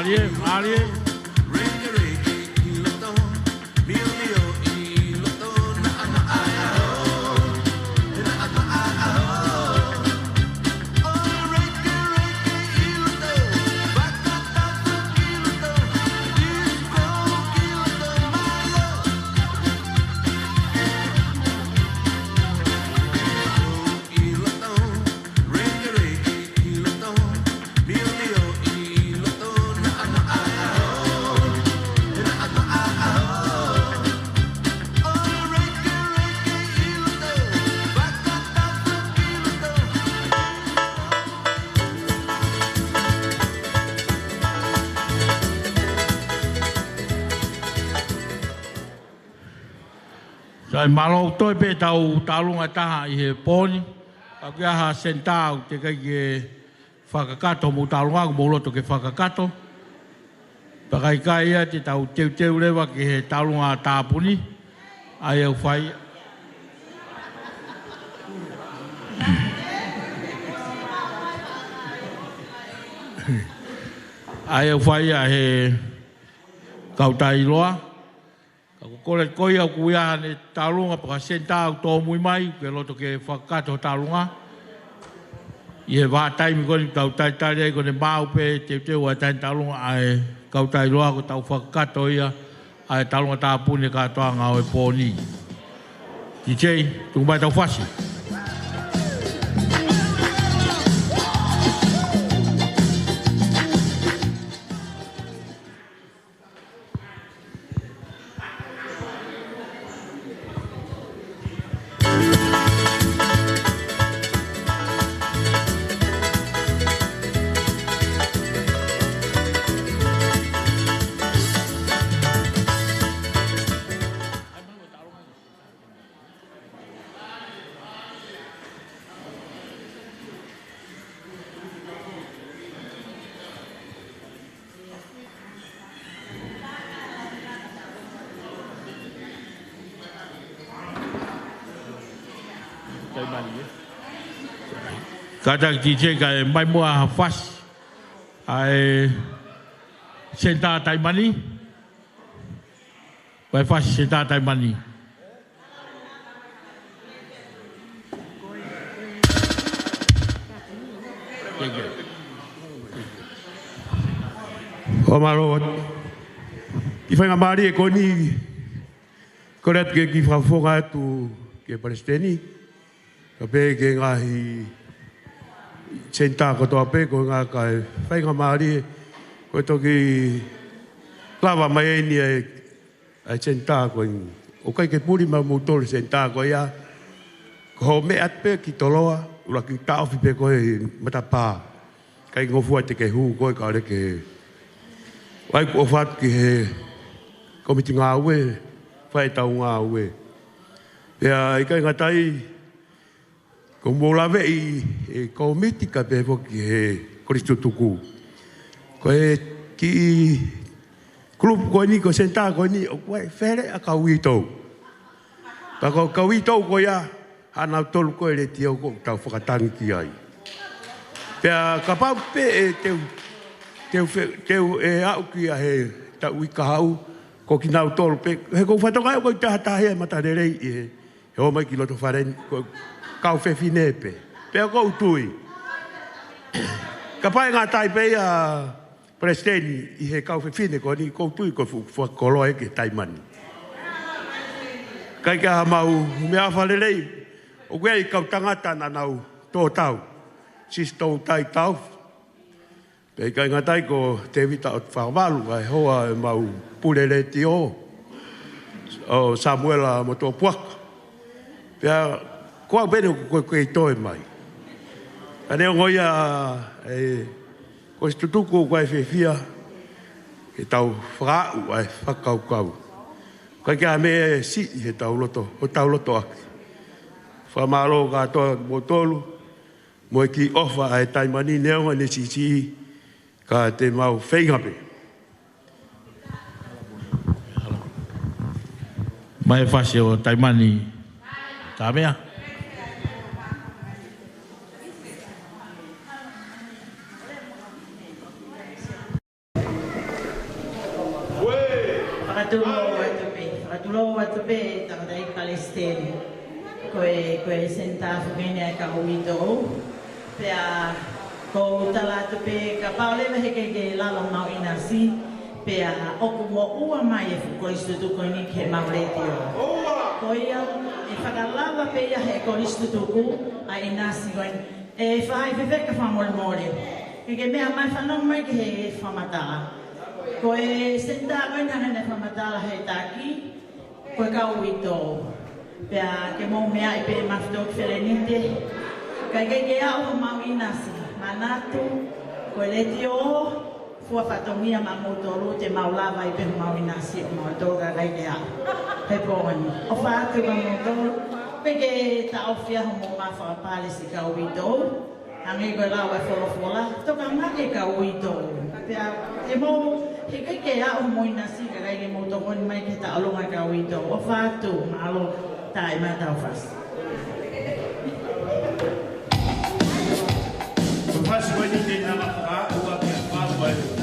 Mālie, mālie. Sai, mālō. Toe pē ʻetau taulunga ʻe taha ʻi he pō ni. Ka ʻoku ʻi ai ha senitā ʻoku teʻeki ai ke fakakakato hoʻomou taulunga, ʻoku mou loto ke fakakakato. Pea ka ʻikai ia, te tau teuteu leva ki he taulunga tāpuni. ʻA ia ʻoku fai, ʻa ia ʻoku fai ia ʻe he kau tailoa. Ka ʻoku ou kole ko ia ʻoku ʻi ai haʻane taulunga pe ko ha senitā ʻoku tōmui mai, ʻoku ke loto ke fakakakato ho taulunga. ʻI he vahaʻa taimi ko eni ʻoku tau talitali ai, ko ʻene maʻu pē teuteu ʻa e taʻahine taulunga ʻa e kau tailoa, ko ʻetau fakakakato ia ʻa e taulunga tāpuni ʻo e kātoanga ʻo e pō ni. DJ, tuku mai ʻetau fasi. Taimani, ē? Kātaki D J kae ʻomai muʻa ha fasi ʻa e senitā Taimani. Ko e fasi senitā Taimani. ʻO mālō atu. Kiʻi faingamālie ko eni, kole atu ke kiʻi fakafofonga atu ki he Palesiteni, kae pehē ki he ngaahi senitā kotoa pē, ko e ngaahi kakai faingamālie, ko e toki lava mai eni ʻa e, ʻa e senitā ko eni. ʻOku ʻikai ke puli maʻamoutolu e senitā ko ia, ko hoʻo meʻa atu pē ki Toloa, ʻuluaki taʻofi pē koe he matapā. ʻIkai ngofua te ke hū koe kae ʻoua ke ʻai kuo ʻofa atu ki he kōmiti ngāue, fai ʻetau ngāue. Pea ʻikai ngata ai, ʻoku mou laveʻi e kōmiti kae pehē foki he kolisi tutuku. Ko e kiʻi kulupu ko eni, ko e senitā ko eni, ʻoku ʻi ai e fele ʻa e kau uitou. Pea ko e kau uitou ko ia, ʻa nautolu ko e letiō ʻoku tau fakatangi ki ai. Pea kapau pē ʻe teu, teu fe-, teu ʻe aʻu ki ai he taʻu ʻi kahaʻu, ko kinautolu pē, he ʻoku ou fakatokangaʻi ʻoku ʻi ai e taha taha ia ʻe mata lelei ʻi he, he ō mai ki loto fale ni, ko e kau fefine pē. Pea ʻoku ou tui, kapau ʻe ngata ai pē ia Palesiteni ʻi he kau fefine ko eni, ʻoku ou tui ko e fuʻu fakakoloa ia ki he Taimani. ʻIkai ke ʻi ai haʻamau meʻaʻofa lelei, ʻoku ʻi ai e kau tangata naʻa nau tō tau, Sisitō Taitau. Pea ʻikai ngata ai ko Tēvita ʻOtufakamalu, ʻa e hoa ʻemau pule letiō, ʻo Samuela Motuʻapuaka. Pea ko au pē eni ʻoku kei toe mai. Ka neongo ia, e, kolisi tutuku, ʻoku ʻi ai e fiefia ke tau fakaaʻu ʻa e fakakaukau. ʻIkai ke ʻi ai ha meʻa ʻe siʻi heʻetau loto, hotau loto ʻaki. Fakamālō kātoa kimoutolu, mo e kiʻi ʻofa ʻa e Taimani neongo ʻene siʻisiʻi, ka te mau feinga pē. Mai e fasi ʻo Taimani, Tāmea. Fakatulou atu pē, fakatulou atu pē, tangataʻeiki Palesiteni. Ko e, ko e senitā foki eni ʻa e kau uitou. Pea ʻoku ou tala atu pē, kapau leva he ʻikai ke lava homau ʻinasi, pea ʻoku moʻua mai e fuʻu kolisi tutuku ko eni ki heʻemau letiō. Ko ia, ʻe fakalava pē ia he kolisi tutuku ʻa e ʻinasi ko eni. ʻE fai fefeka fakamolemole. Ke ke meʻa mai fanongo mai ki he fakamatala. Ko e senitā ko eni naʻe fakamatala he taki, ko e kau uitou. Pea ke mou meaʻi pē mafi toki felenite. Ka ʻikai ke aʻu homau ʻinasi. Manatu, ko e letiō, fua fatongia maʻamoutolu te mau lava ai pē homau ʻinasi ʻo mautolu ka ʻikai ke aʻu. He pō ni. ʻOfa atu maʻamoutolu. Pea ke taʻofi ʻa hoʻomou maʻu fakapale siʻi kau uitou. Hangē ko e lau ʻa e folofola, tokangaʻi e kau uitou. Pea ke mou, he ʻikai ke aʻu homou ʻinasi ka ʻikai ke mou tokoni mai ki he taʻolunga e kau uitou. ʻOfa atu, mālō, tā ʻi ai ʻetau fasi. Ko e fasi ko eni te nau fakaaʻu ʻaki ʻa e fāmili.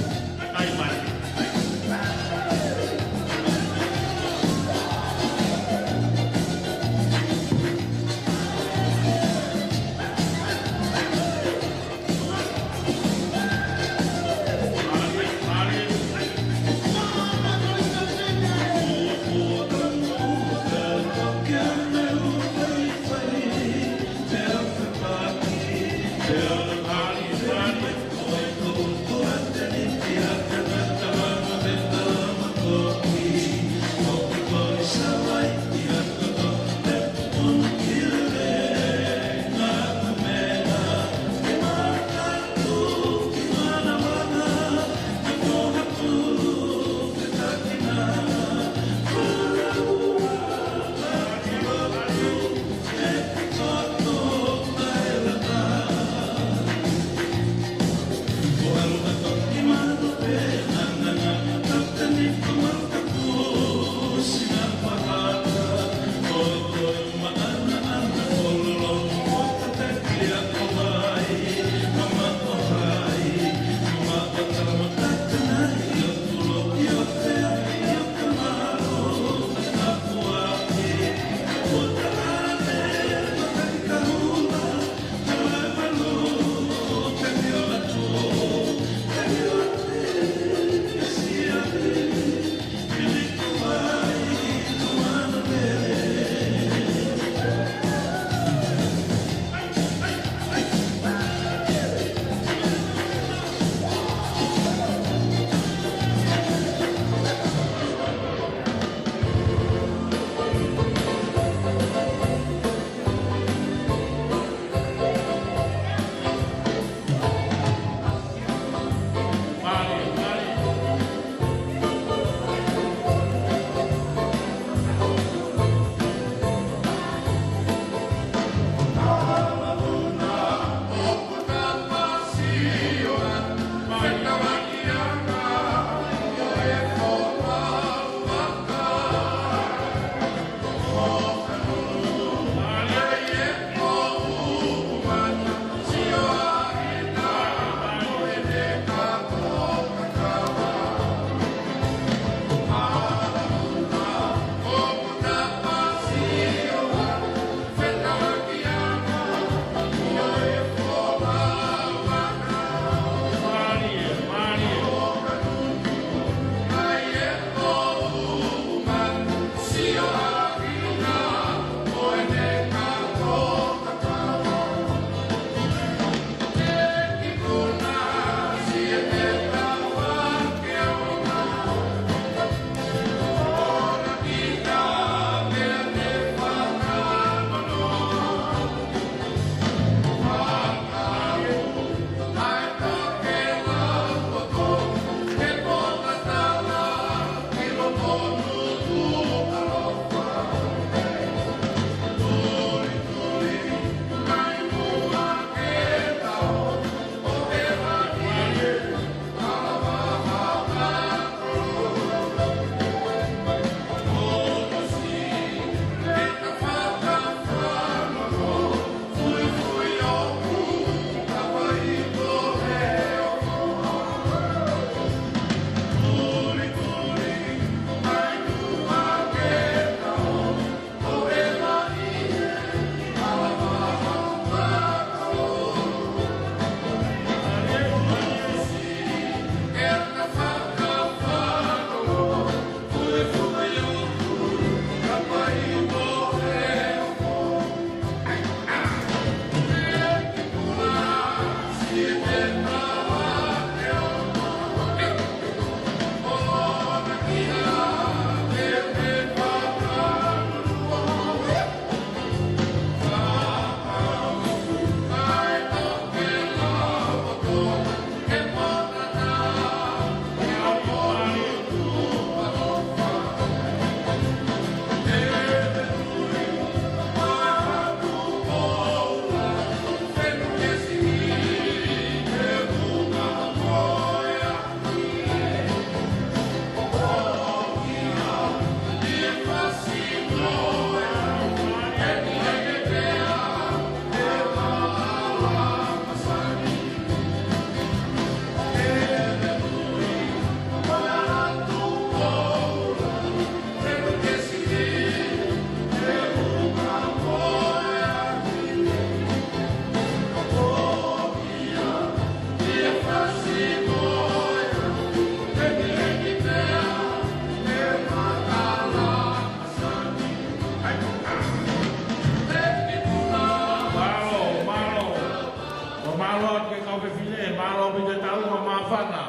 Fana.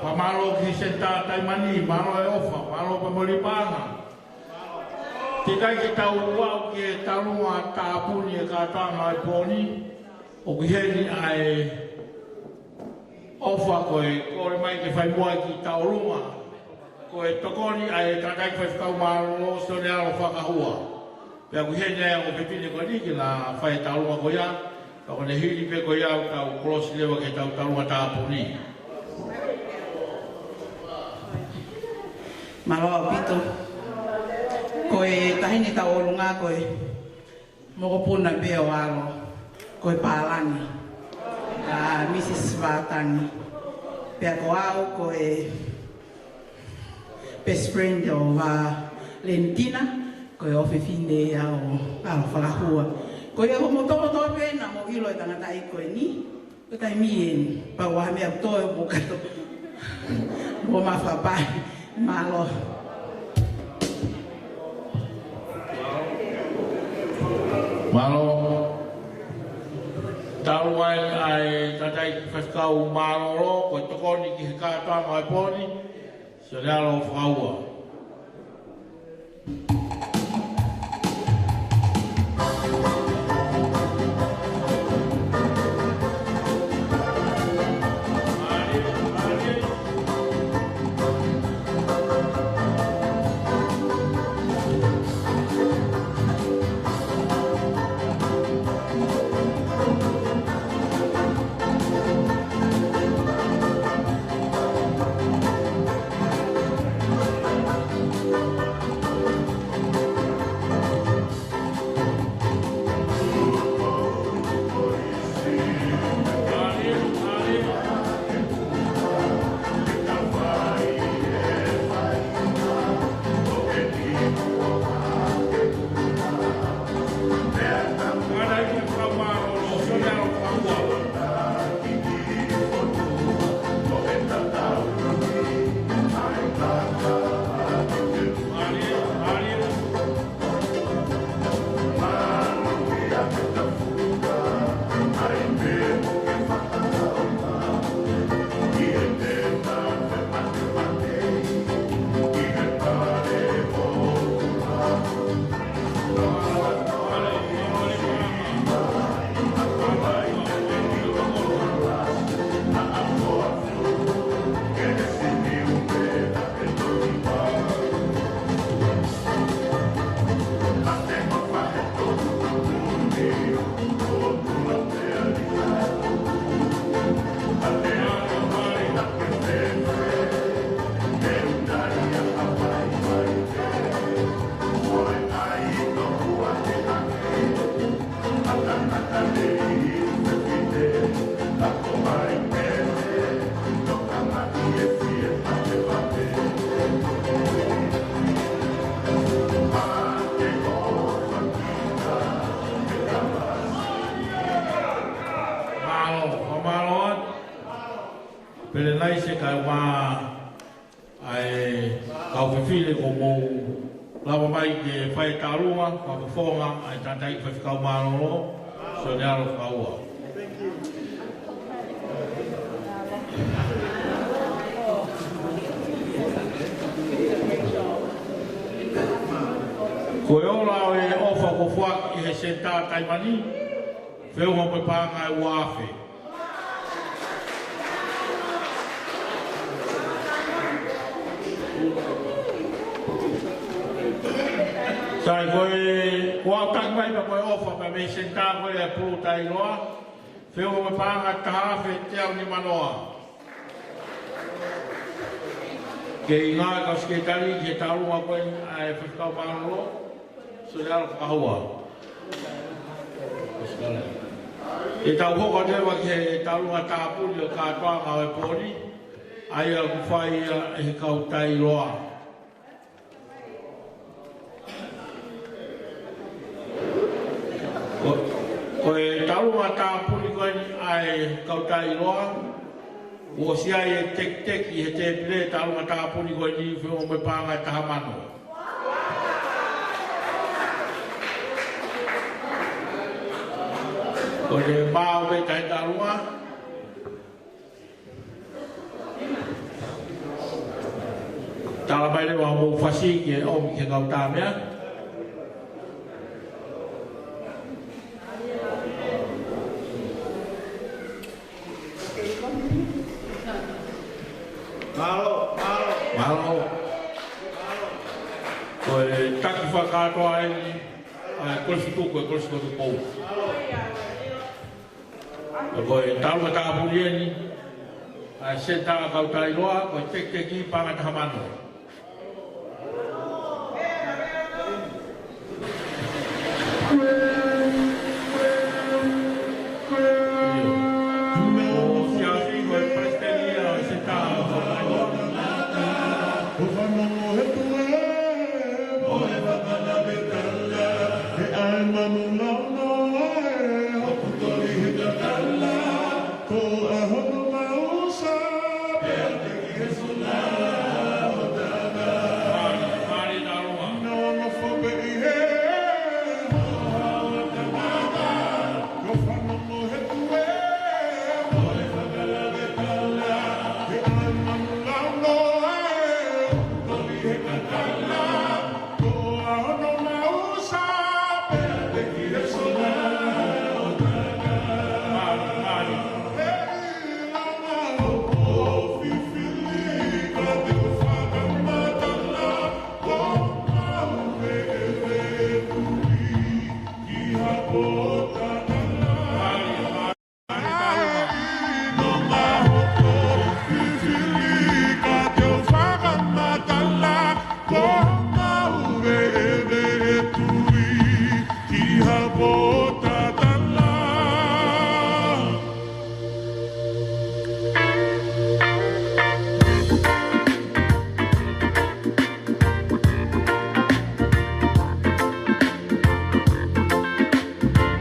Fakamālō ki he Senitā Taimani, mālō e ʻofa, mālō pea mo e paʻanga. Teʻeki ai ke tau aʻu ki he taulunga tāpuni e kātoanga ʻo e pō ni, ʻoku ʻi heni ʻa e ʻofa ko e kole mai ke fai muʻa e kiʻi taulunga. Ko e tokoni ʻa e tangataʻeiki faifekau mālōlō, Sione ʻAlo Fakahua. Pea ʻoku ʻi heni ʻa e ongo fefine ko eni ke na fai e taulunga ko ia, pea ko ʻene hili pē ko ia ʻoku tau kolosi leva ki heʻetau taulunga tāpuni. Mālō ʻaupito. Ko e taʻahine tauʻolunga ko e mokopuna pē ʻo ʻAlo, ko e pālangi, ʻa Mrs Vātangi. Pea ko au ko e best friend ʻo Valentina, ko e ʻofefine ia ʻo ʻAlo Fakahua. Ko ia ko mo tokotoa pē naʻa mou ʻilo e tangataʻeiki ko eni, ko e taimi eni, pea ʻoku ʻi ai ha meʻa toe mo kato. Mo ma fakapai, mālō. Mālō. Talu ai ʻa e tangataʻeiki faifekau mālōlō, ko e tokoni ki he kātoanga ʻo e pō ni, Sione ʻAlo Fakahua. Mālō, mālō. Pele nai se kai wa. ʻA e kau fefine kuo mou lava mai ke fai taulunga, fakafofonga ʻa e tangataʻeiki faifekau mālōlō, Sione ʻAlo Fakahua. Ko e ola ʻo e ʻofa kuo foaki ʻe he Senitā Taimani, feʻunga mo e paʻanga ʻe ua afe. Sai, ko e, kuo aʻutaki mai pea ko e ʻofa pea mei he Senitā ko ē ʻa e Pulu Taʻiloa, feʻunga mo e paʻanga ʻe taha afe teau nimanoa. Ke ʻi ai ha kau sekelitali ki he taulunga ko ē ʻa e faifekau mālōlō, Sione ʻAlo Fakahua. ʻE tau hoko atu leva ki he taulunga tāpuni ʻo e kātoanga ʻo e pō ni, ʻa ia ʻoku fai ia ʻe he kau Taʻiloa. Ko, ko e taulunga tāpuni ko eni ʻa e kau Taʻiloa, kuo ʻosi ʻi ai e tekiteki he tēpile taulunga tāpuni ko eni, feʻunga mo e paʻanga ʻe taha mano. Ko e maʻu mei he taulunga. Tala mai leva hoʻomou fasi ke ʻomi ki he kau tāmeʻa. Mālō, mālō. Mālō. Ko e taki fakakātoa eni ʻa e Kolisi Tutuku, ko e Kolisi ko Tupou. Ko e talu ka tāpuni eni ʻa e Senitā Kautaʻiloa, ko e Tekiteki Paʻanga Taha Mano.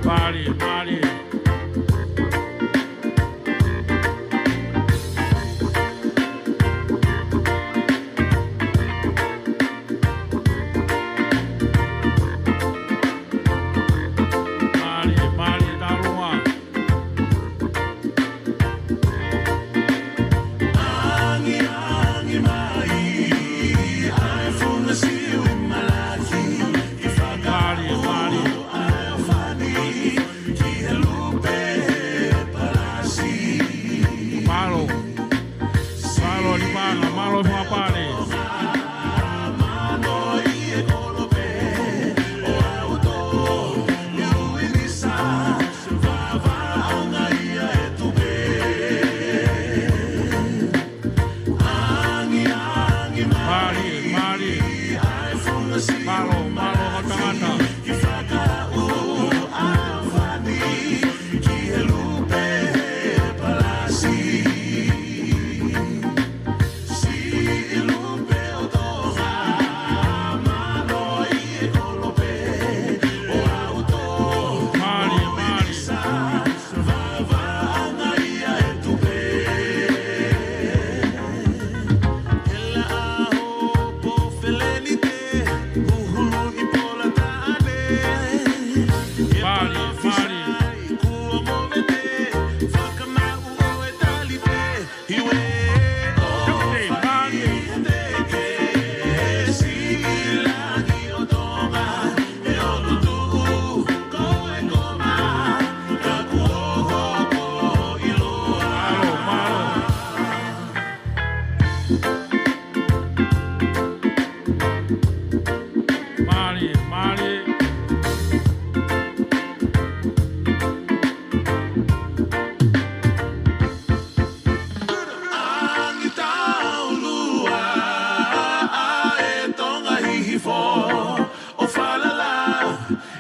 Mālie, mālie. Mālie, mālie, Taloa. Mālie, mālie. Mālō. Mālō ni pana, mālō fakapale. Mālie, mālie. Mālō, mālō, tangata. Mālie, mālie. Mālie, mālie. Mālie, mālie. Angitaulua ʻa e Tonga Hihifo, ʻo falala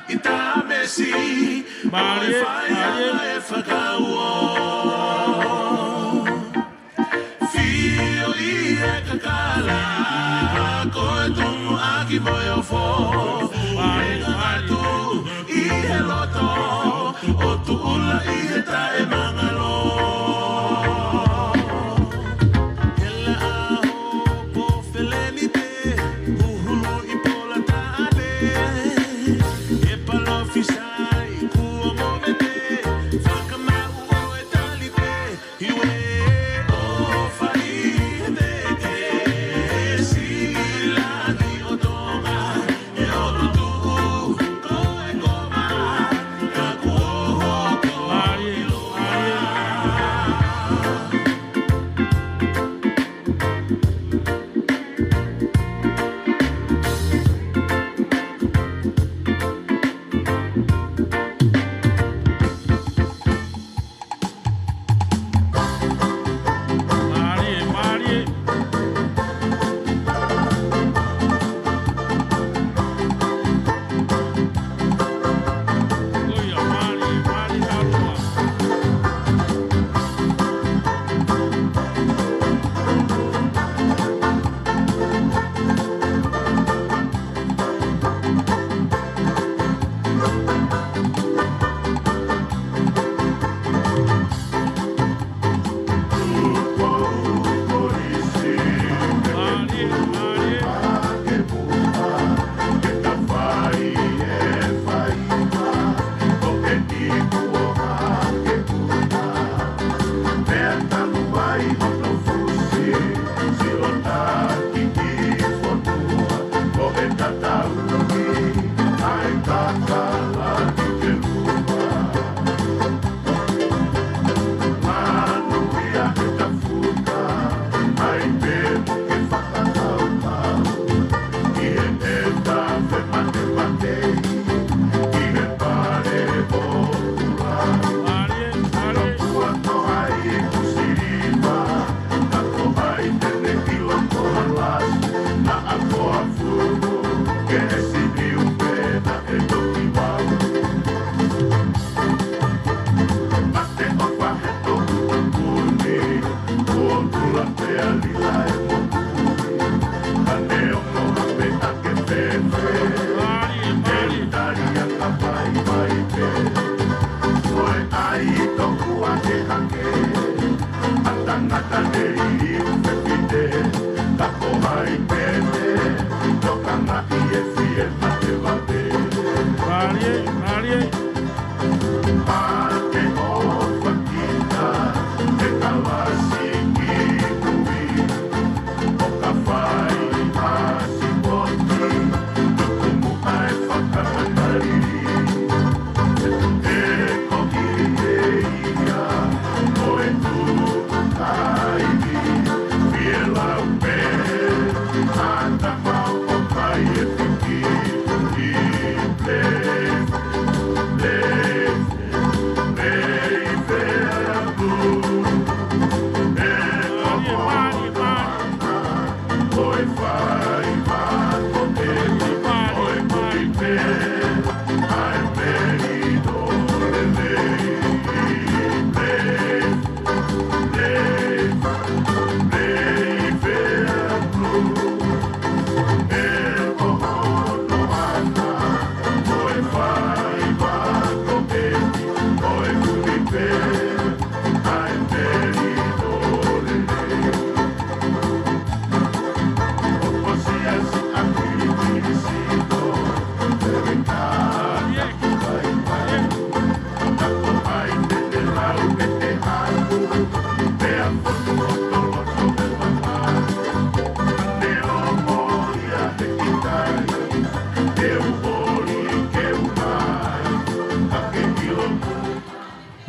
ʻi Tamesi, mālie, ʻo e fai, mālie, ʻa e fakauo. Fio ʻi he kakala, ko e tumu ʻaki mo e ofo, mālie, mālie, ʻi he loto, ʻo tuʻula ʻi he taʻemangalo. Hela ʻaho Pofelenite, huhulu ʻi Polataʻane, e palofisai kuo movete, fakamaʻu ʻo e talite, hiwe ʻo fai he teke, e si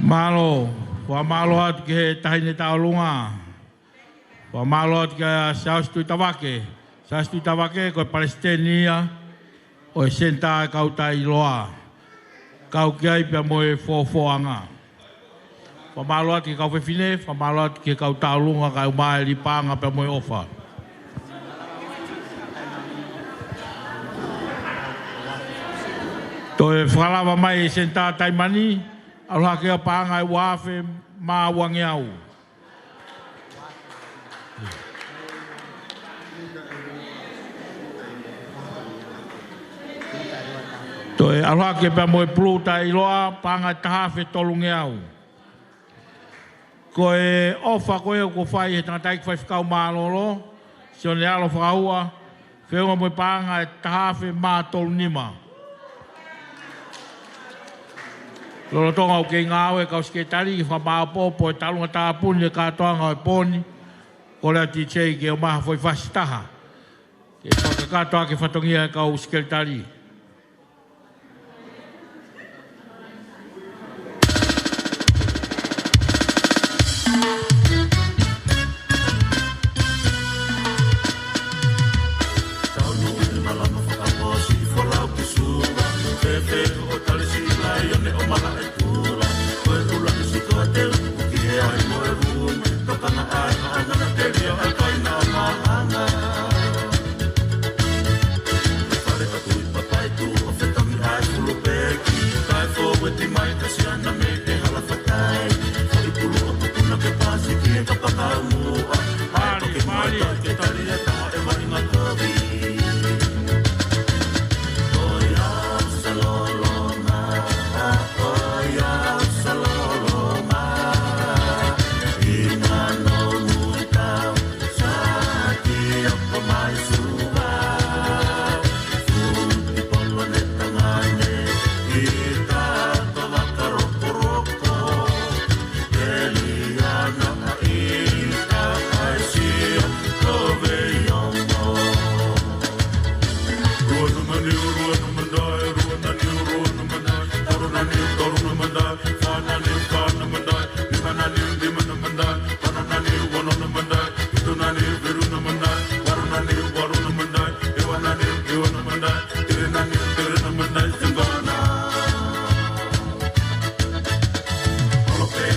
Mālō, fakamālō atu ki he Taʻahine Taʻolunga. Fakamālō atu kia Siaosi Tuʻitavake. Siaosi Tuʻitavake ko e palesiteni ia ʻo e Senitā ʻa e Kau Taʻiloa. Kau ki ai pea mo e Fofoʻanga. Fakamālō atu ki he kau fefine, fakamālō atu ki he kau taʻolunga kae ʻumaʻā e lī paʻanga pea mo e ʻofa. Toe fakalava mai e Senitā Taimani, ʻalu hake ʻa e paʻanga ʻe ua afe mā uangeau. Toe ʻalu hake pea mo e Pulū Taʻiloa, paʻanga ʻe taha afe tolungeau. Ko e ʻofa ko ē kuo fai he tangataʻeiki faifekau mālōlō, Sione ʻAlo Fakaua, feʻunga mo e paʻanga ʻe taha afe mā tolu nima. Lolotonga ʻoku kei ngāue e kau sekelitali ke fakamāʻopoʻopo e taʻolunga tāpuni e kātoanga ʻo e pō ni, kole atu D J ke ʻomai ha foʻi fasi taha ke fakakakato ʻaki e fatongia e kau sekelitali.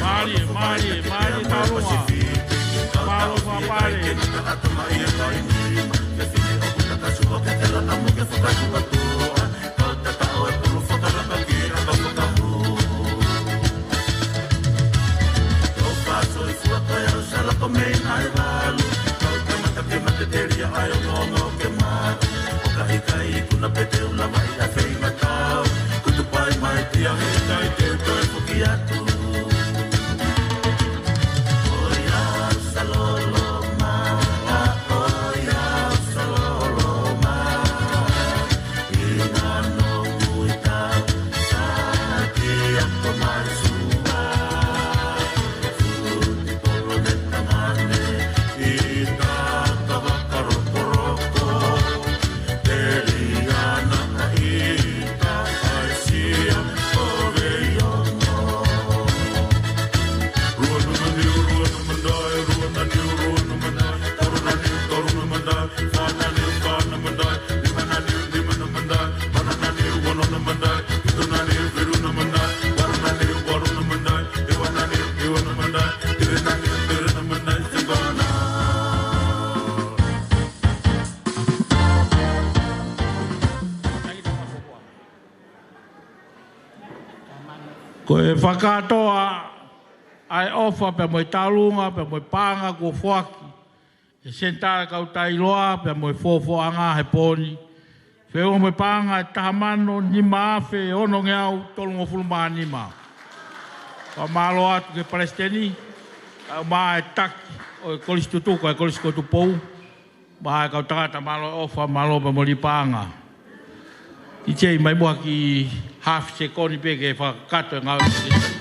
Mālie, mālie, mālie taʻolunga. Mālō fakapale. Ko e fakakātoa ʻa e ʻofa pea mo e tālunga pea mo e paʻanga kuo foaki ʻe he Senitā Kautaʻiloa pea mo e Fofoʻanga he pō ni. Feʻunga mo e paʻanga ʻe taha mano nima afe onongeau tolungofulu mā nima. Fakamālō atu ki he Palesiteni, kae ʻumaʻā e taki ʻo e Kolisi Tutuku, ʻa e Kolisi ko Tupou. Mo e kau tangata, mālō e ʻofa, mālō pea mo e lī paʻanga. ʻIkai, mai muʻa ki he hafu sekoni pē ke fakakakato e ngāue.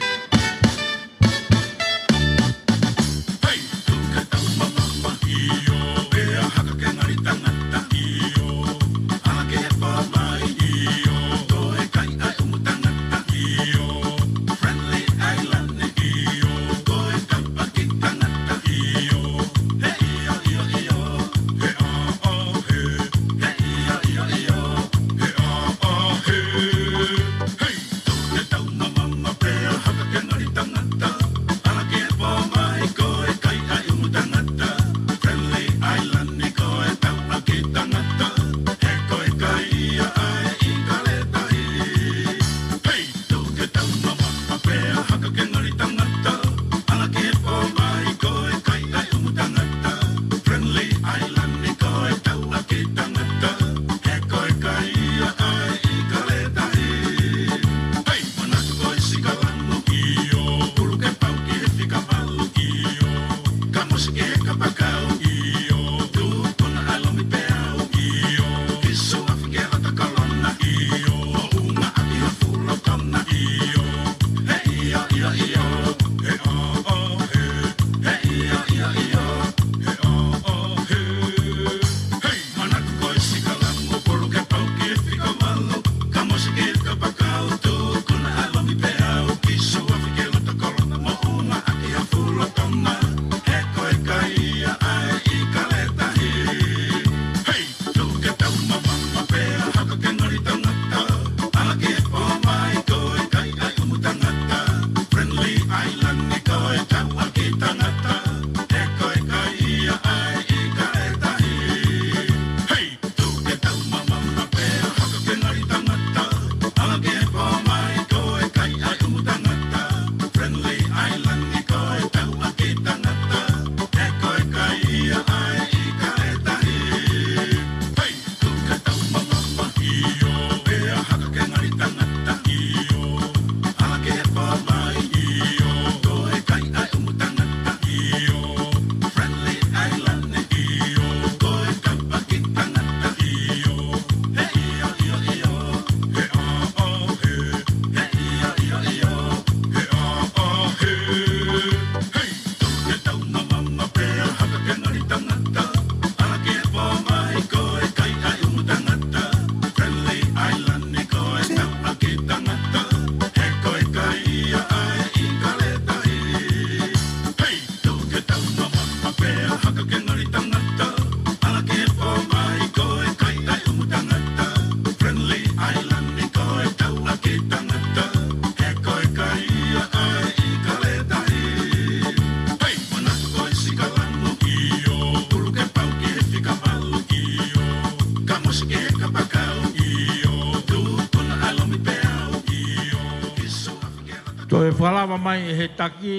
Toe fakalava mai ʻe he taki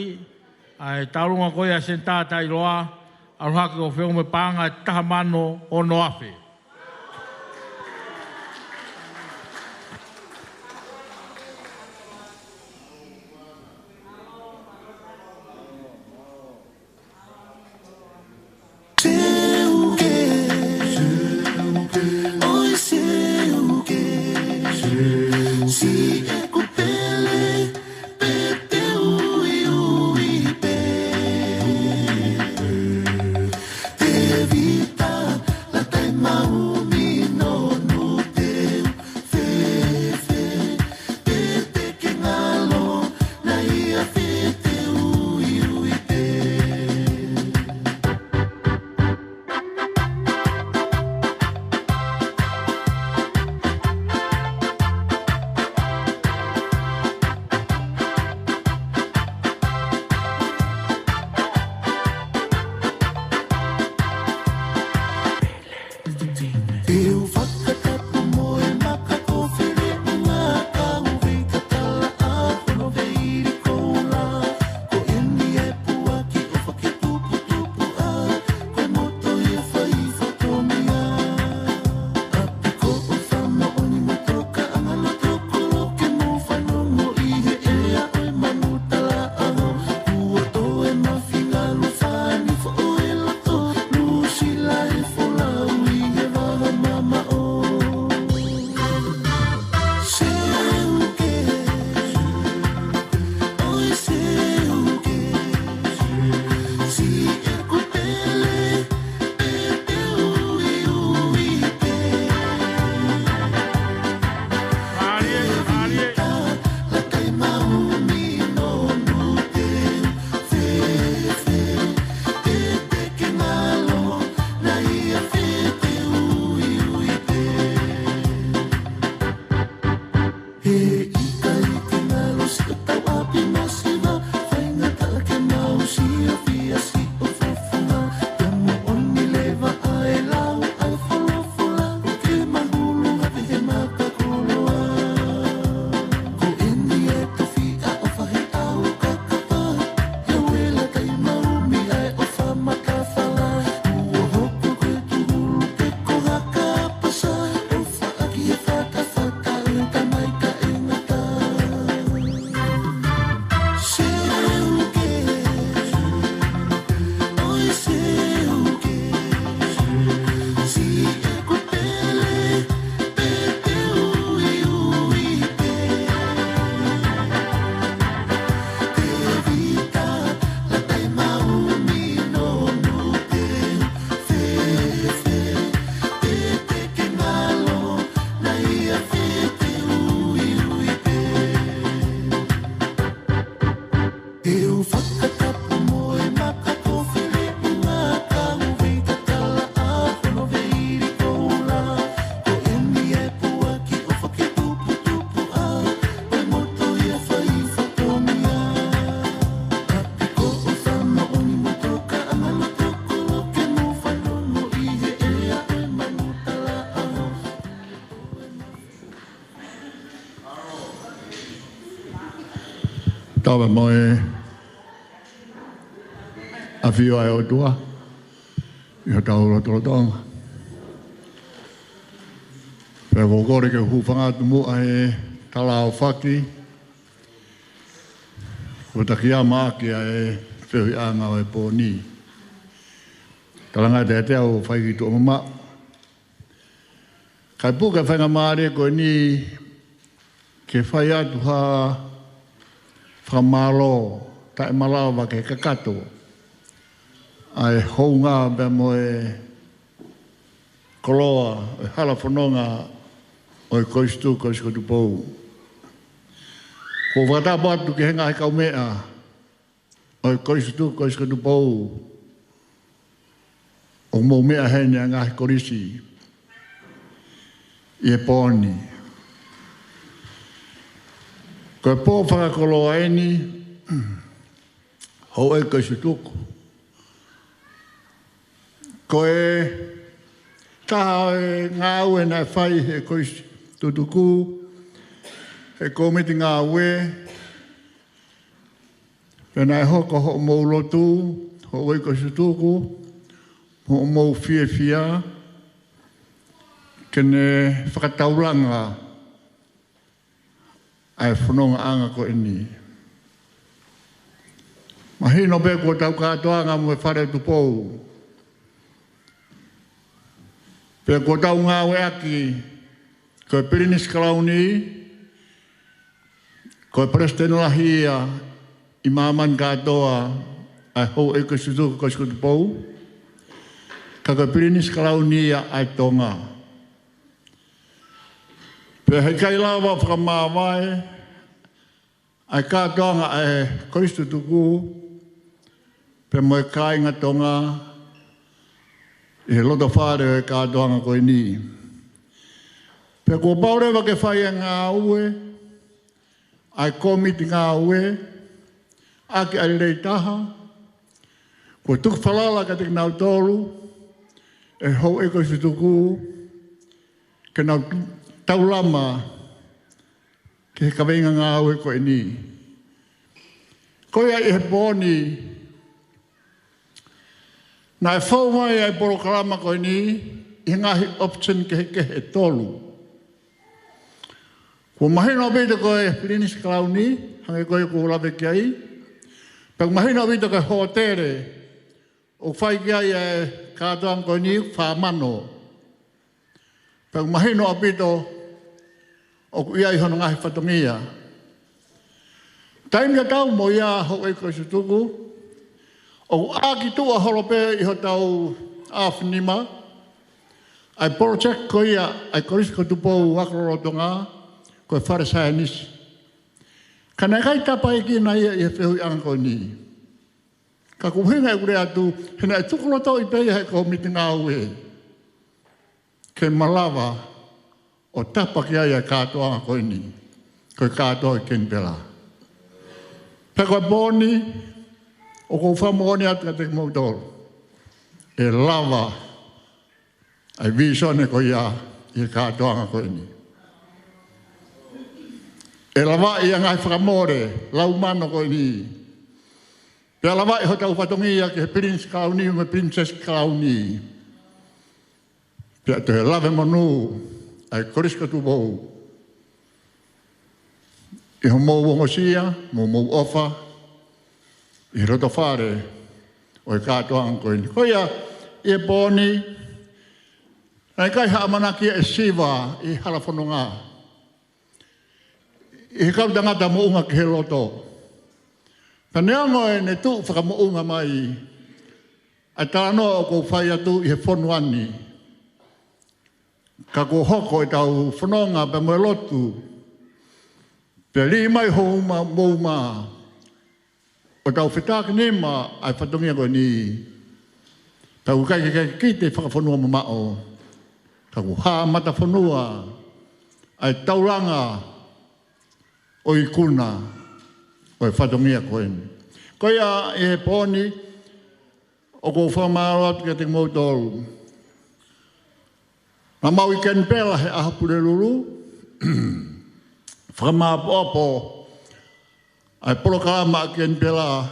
ʻa e tālunga ko ia ʻa e Senitā Taʻiloa, ʻalu hake ʻo feʻunga mo e paʻanga ʻe taha mano ono afe. ʻAve mo e ʻafio ʻa e ʻOtua ʻi hotau lotolotonga. Pea ʻoku ou kole ke u hūfanga atu muʻa he tala ʻaofaki kuo taki ʻamanaki ʻa e feohiʻanga ʻo e pō ni. Talanga teatea ʻo fai ki tuʻa mamaʻo. Kae puke faingamālie ko eni ke fai atu ha fakamālō taʻemalava ke kakato ʻa e hounga pea mo e koloa ʻo e hala fononga ʻo e Kolisi Tutuku Kolisi ko Tupou. ʻOku ou fakatapu atu ki he ngaahi kaumeʻa ʻo e Kolisi Tutuku Kolisi ko Tupou ʻoku mou meʻa heni ʻa e ngaahi kolisi ʻi he pō ni. Ko e pō fakakoloa eni, houʻeiki Kolisi Tutuku. Ko e taha ʻo e ngāue naʻe fai ʻe he Kolisi Tutuku, he kōmiti ngāue, pea naʻe hoko hoʻomou lotu, houʻeiki Kolisi Tutuku, mo hoʻomou fiefia ke ne fakataulanga ʻa e fonongaʻanga ko eni. Mahino pē kuo tau kātoanga mo e Fale ʻo Tupou. Pea kuo tau ngāueʻaki ko e Pilinisi Kalauni, ko e Palesiteni Lahi ia ʻi māmani kātoa ʻa e houʻeiki Kolisi Tutuku Kolisi ko Tupou, ka ko e Pilinisi Kalauni ia ʻa e Tonga. Pea heʻikai lava fakamāvae ʻa e kātoanga ʻa e Kolisi Tutuku pea mo e kāinga Tonga ʻi he loto fale ʻo e kātoanga ko eni. Pea kuo pau leva ke fai ʻa e ngāue ʻa e kōmiti ngāue ʻaki ʻa e lelei taha, kuo tuku falala kiate kinautolu ʻe he houʻeiki Kolisi Tutuku ke nau taulama ki he kaveinga ngāue ko eni. Ko ia ʻi he pō ni, naʻe fou mai ʻa e polokalama ko eni ʻi he ngaahi option kehekehe ʻe tolu. Kuo mahino ʻaupito ko e Pilinisi Kalauni, hangē ko ia kuo u lave ki ai. Pea ʻoku mahino ʻaupito ko e hōtele ʻoku fai ki ai ʻa e kātoanga ko eni, fā mano. Pea ʻoku mahino ʻaupito ʻoku ʻi ai hono ngaahi fatongia. Taimi tatau mo ia, houʻeiki Kolisi Tutuku, ʻoku ʻā kituʻa holo pē ʻi hotau ʻaofinima ʻa e project ko ia ʻa e Kolisi ko Tupou ako lolotonga, ko e fale saienisi. Ka naʻe ʻikai tapaʻi kinaua ia ʻi he feohiʻanga ko eni. Ka ko e ʻuhinga ʻeku lea atu, he naʻe tuku lotoʻi pē ia ʻe he kōmiti ngāue ke malava ʻo tapa ki ai ʻa e kātoanga ko eni, ko e kātoa ʻi Kenipela. Pea ko e pō ni, ʻoku ou fakamoʻoni atu kiate kimoutolu, ʻe lava ʻa e vīsone ko ia ʻi he kātoanga ko eni. ʻE lavaʻi ʻa e ngaahi fakamole laumano ko eni. Pea lavaʻi hotau fatongia ki he Pilinisi Kalauni mo e Pilinisesi Kalauni. Pea toe lave monū ʻa e Kolisi ko Tupou ʻi hoʻomou ongosia mo hoʻomou ʻofa ʻi he loto fale ʻo e kātoanga ko eni. Ko ia, ʻi he pō ni, naʻe ʻikai ha ʻamanaki ia ʻe siva ʻi he hala fononga, ʻi he kau tangata moʻunga ki he loto. Ka neongo ʻene tuʻu fakamoʻunga mai ʻa e talanoa ʻoku ou fai atu ʻi he fonua ni, ka kuo hoko ʻetau fononga pea mo e lotu, pea liʻi mai hoʻomou mā, ʻo tau fetākinima ʻa e fatongia ko eni. Tau ʻikai ke kikite fakafonua mamaʻo, ka kuo hā matafonua ʻa e taulanga ʻo e ikuna ʻo e fatongia ko eni. Ko ia, ʻi he pō ni, ʻoku ou fakamālō atu kiate kimoutolu naʻa mau ʻi Kenipela he ʻaho Pulelulu, fakamāʻopoʻopo ʻa e polokalama ʻa Kenipela,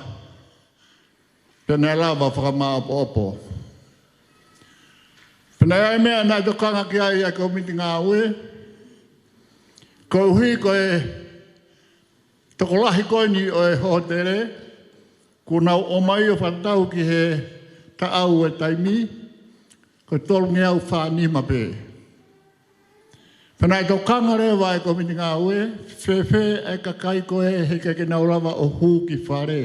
pea naʻe lava fakamaʻopoʻopo. Pea naʻe ʻi ai e meʻa naʻe tokanga ki ai ʻa e kōmiti ngāue, koeʻuhi ko e tokolahi ko eni ʻo e hōtele, kuo nau ʻomai ʻo fakatatau ki he taʻau ʻo e taimi, ko e tolungeau fā nima pē. Pea naʻe tokanga leva ʻa e kōmiti ngāue, fēfē ʻa e kakai ko ē he ʻikai ke nau lava ʻo hū ki fale.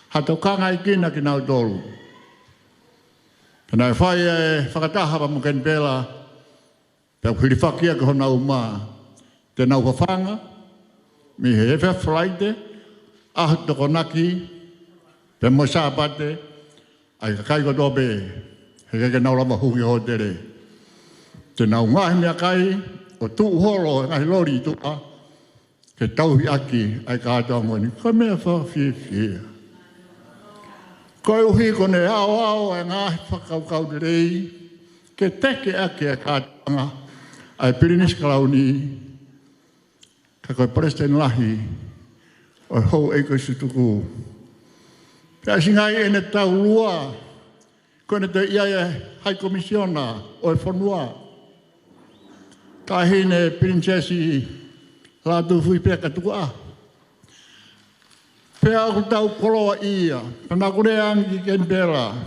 Ha tokanga ʻi kina kinautolu. Pea naʻe fai ʻa e fakataha pea mo Kenipela, pea hilifaki ia ki honau uma. Te nau fafanga, mei he efiafi Falaite, ʻaho Tokonaki, pea mo e Sāpate, ʻa e kakai kotoa pē, he ʻikai ke nau lava hū ki hōtele. Te nau ngaohi meʻakai, ʻo tuʻu holo e ngaahi loli ʻi tuʻa, ke tauhi ʻaki ʻa e kātoanga ni, ko e meʻa fakafiefia. Koeʻuhi ko ʻene aʻoaʻo e ngaahi fakakaukau lelei, ke teke ʻaki e kātoanga ʻa e Pilinisi Kalauni, ka ko e Palesiteni Lahi ʻo e Houʻeiki ʻo e Sutuku. Pea ʻosi ngali ʻene taʻu lua, ko ʻene toe ʻi ai e High Commissioner ʻo e fonua, Taʻahine Pilinisesi Lātūfuipeka Tukuʻaho. Pea ʻoku tau koloaʻia, pea naʻa ku lea ange ki Kenipela,